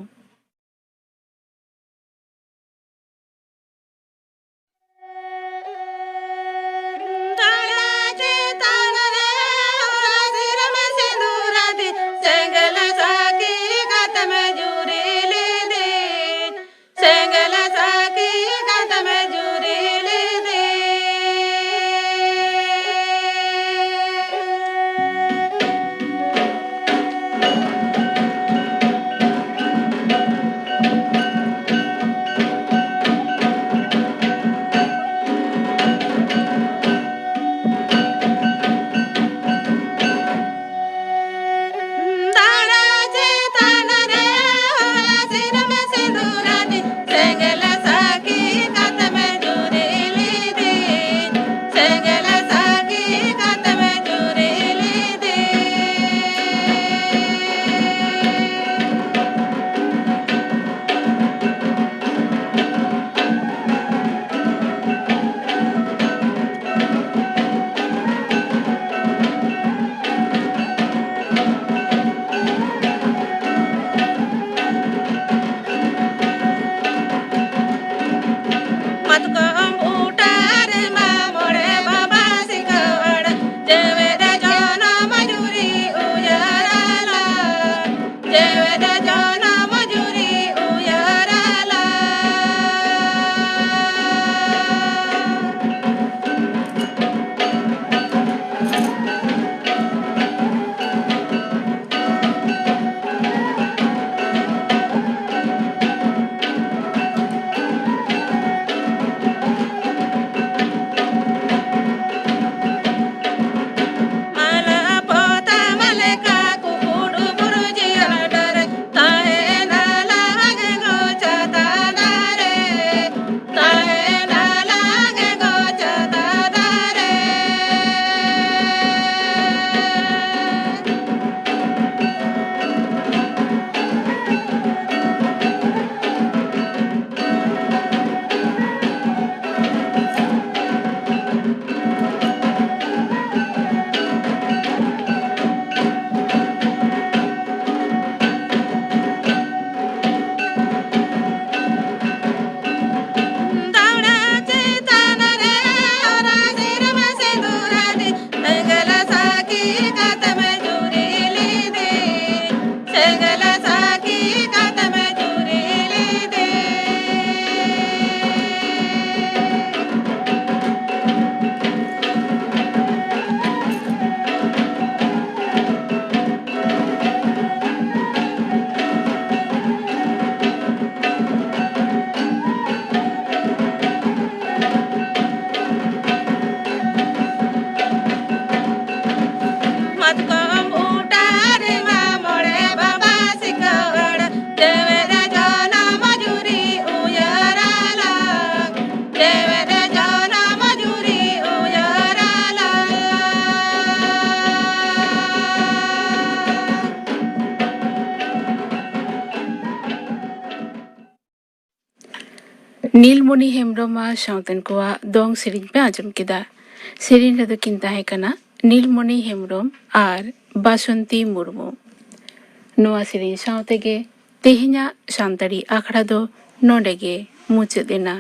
ᱡᱚᱱᱚᱢ ᱡᱩᱨᱤ ᱩᱭᱦᱟᱹᱨ ᱟᱞᱟᱝ᱾ ᱢᱟᱞᱟ ᱯᱚᱛᱟᱢ ᱞᱮᱠᱟ ᱠᱩᱠᱩᱲ ᱵᱩᱨᱩ ᱡᱤᱭᱟᱹᱲ ᱰᱟᱦᱟᱨ ᱛᱟᱦᱮᱱᱟ ᱞᱟᱦᱟᱜᱮ ᱜᱚᱪᱟ ᱫᱟᱨᱮ, ᱛᱟᱦᱮᱱᱟ ᱞᱟᱦᱟᱜᱮ ᱜᱚᱪᱟ ᱫᱟᱨᱮ᱾ ᱫᱟᱣᱲᱟ ᱪᱮᱛᱟᱱ ᱨᱮ ᱚᱨᱟ ᱥᱤᱨᱢᱟ ᱥᱤᱸᱫᱩᱨ ᱟᱛᱮ ᱥᱮᱸᱜᱮᱞ ᱥᱟᱹᱠᱷᱤ ᱠᱟᱛᱮᱢ ᱡᱩᱨᱤ ᱞᱤᱫᱤ, ᱥᱮᱸᱜᱮᱞ ᱥᱟᱹᱠᱷᱤ ᱠᱟᱛᱮᱢ ᱡᱩᱨᱤ ᱞᱤᱫᱤ᱾ ᱢᱟᱛᱠᱚᱢ ᱵᱩᱴᱟᱹ ᱨᱮᱢᱟ ᱢᱚᱬᱮ ᱵᱟᱵᱟ ᱥᱤᱠᱟᱹᱲ, ᱡᱮᱣᱮᱫ ᱡᱚᱱᱚᱢ ᱡᱩᱨᱤ ᱩᱭᱦᱟᱹᱨ ᱟᱞᱟᱝ, ᱡᱮᱣᱮᱫ ᱡᱚᱱᱚᱢ ᱡᱩᱨᱤ ᱩᱭᱦᱟᱹᱨ ᱟᱞᱟᱝ᱾ ᱱᱤᱞᱢᱚᱱᱤ ᱦᱮᱢᱵᱨᱚᱢ ᱟᱨ ᱥᱟᱶᱛᱮᱱ ᱠᱚᱣᱟᱜ ᱫᱚᱝ ᱥᱮᱨᱮᱧ ᱯᱮ ᱟᱸᱡᱚᱢ ᱠᱮᱫᱟ᱾ ᱥᱮᱨᱮᱧ ᱨᱮᱫᱚ ᱠᱤᱱ ᱛᱟᱦᱮᱸ ᱠᱟᱱᱟ ᱱᱤᱞᱢᱚᱱᱤ ᱦᱮᱢᱵᱨᱚᱢ ᱟᱨ ᱵᱟᱥᱚᱱᱛᱤ ᱢᱩᱨᱢᱩ᱾ ᱱᱚᱣᱟ ᱥᱮᱨᱮᱧ ᱥᱟᱶ ᱛᱮᱜᱮ ᱛᱮᱦᱮᱧᱟᱜ ᱥᱟᱱᱛᱟᱲᱤ ᱟᱠᱷᱲᱟ ᱫᱚ ᱱᱚᱰᱮ ᱜᱮ ᱢᱩᱪᱟᱹᱫ ᱮᱱᱟ᱾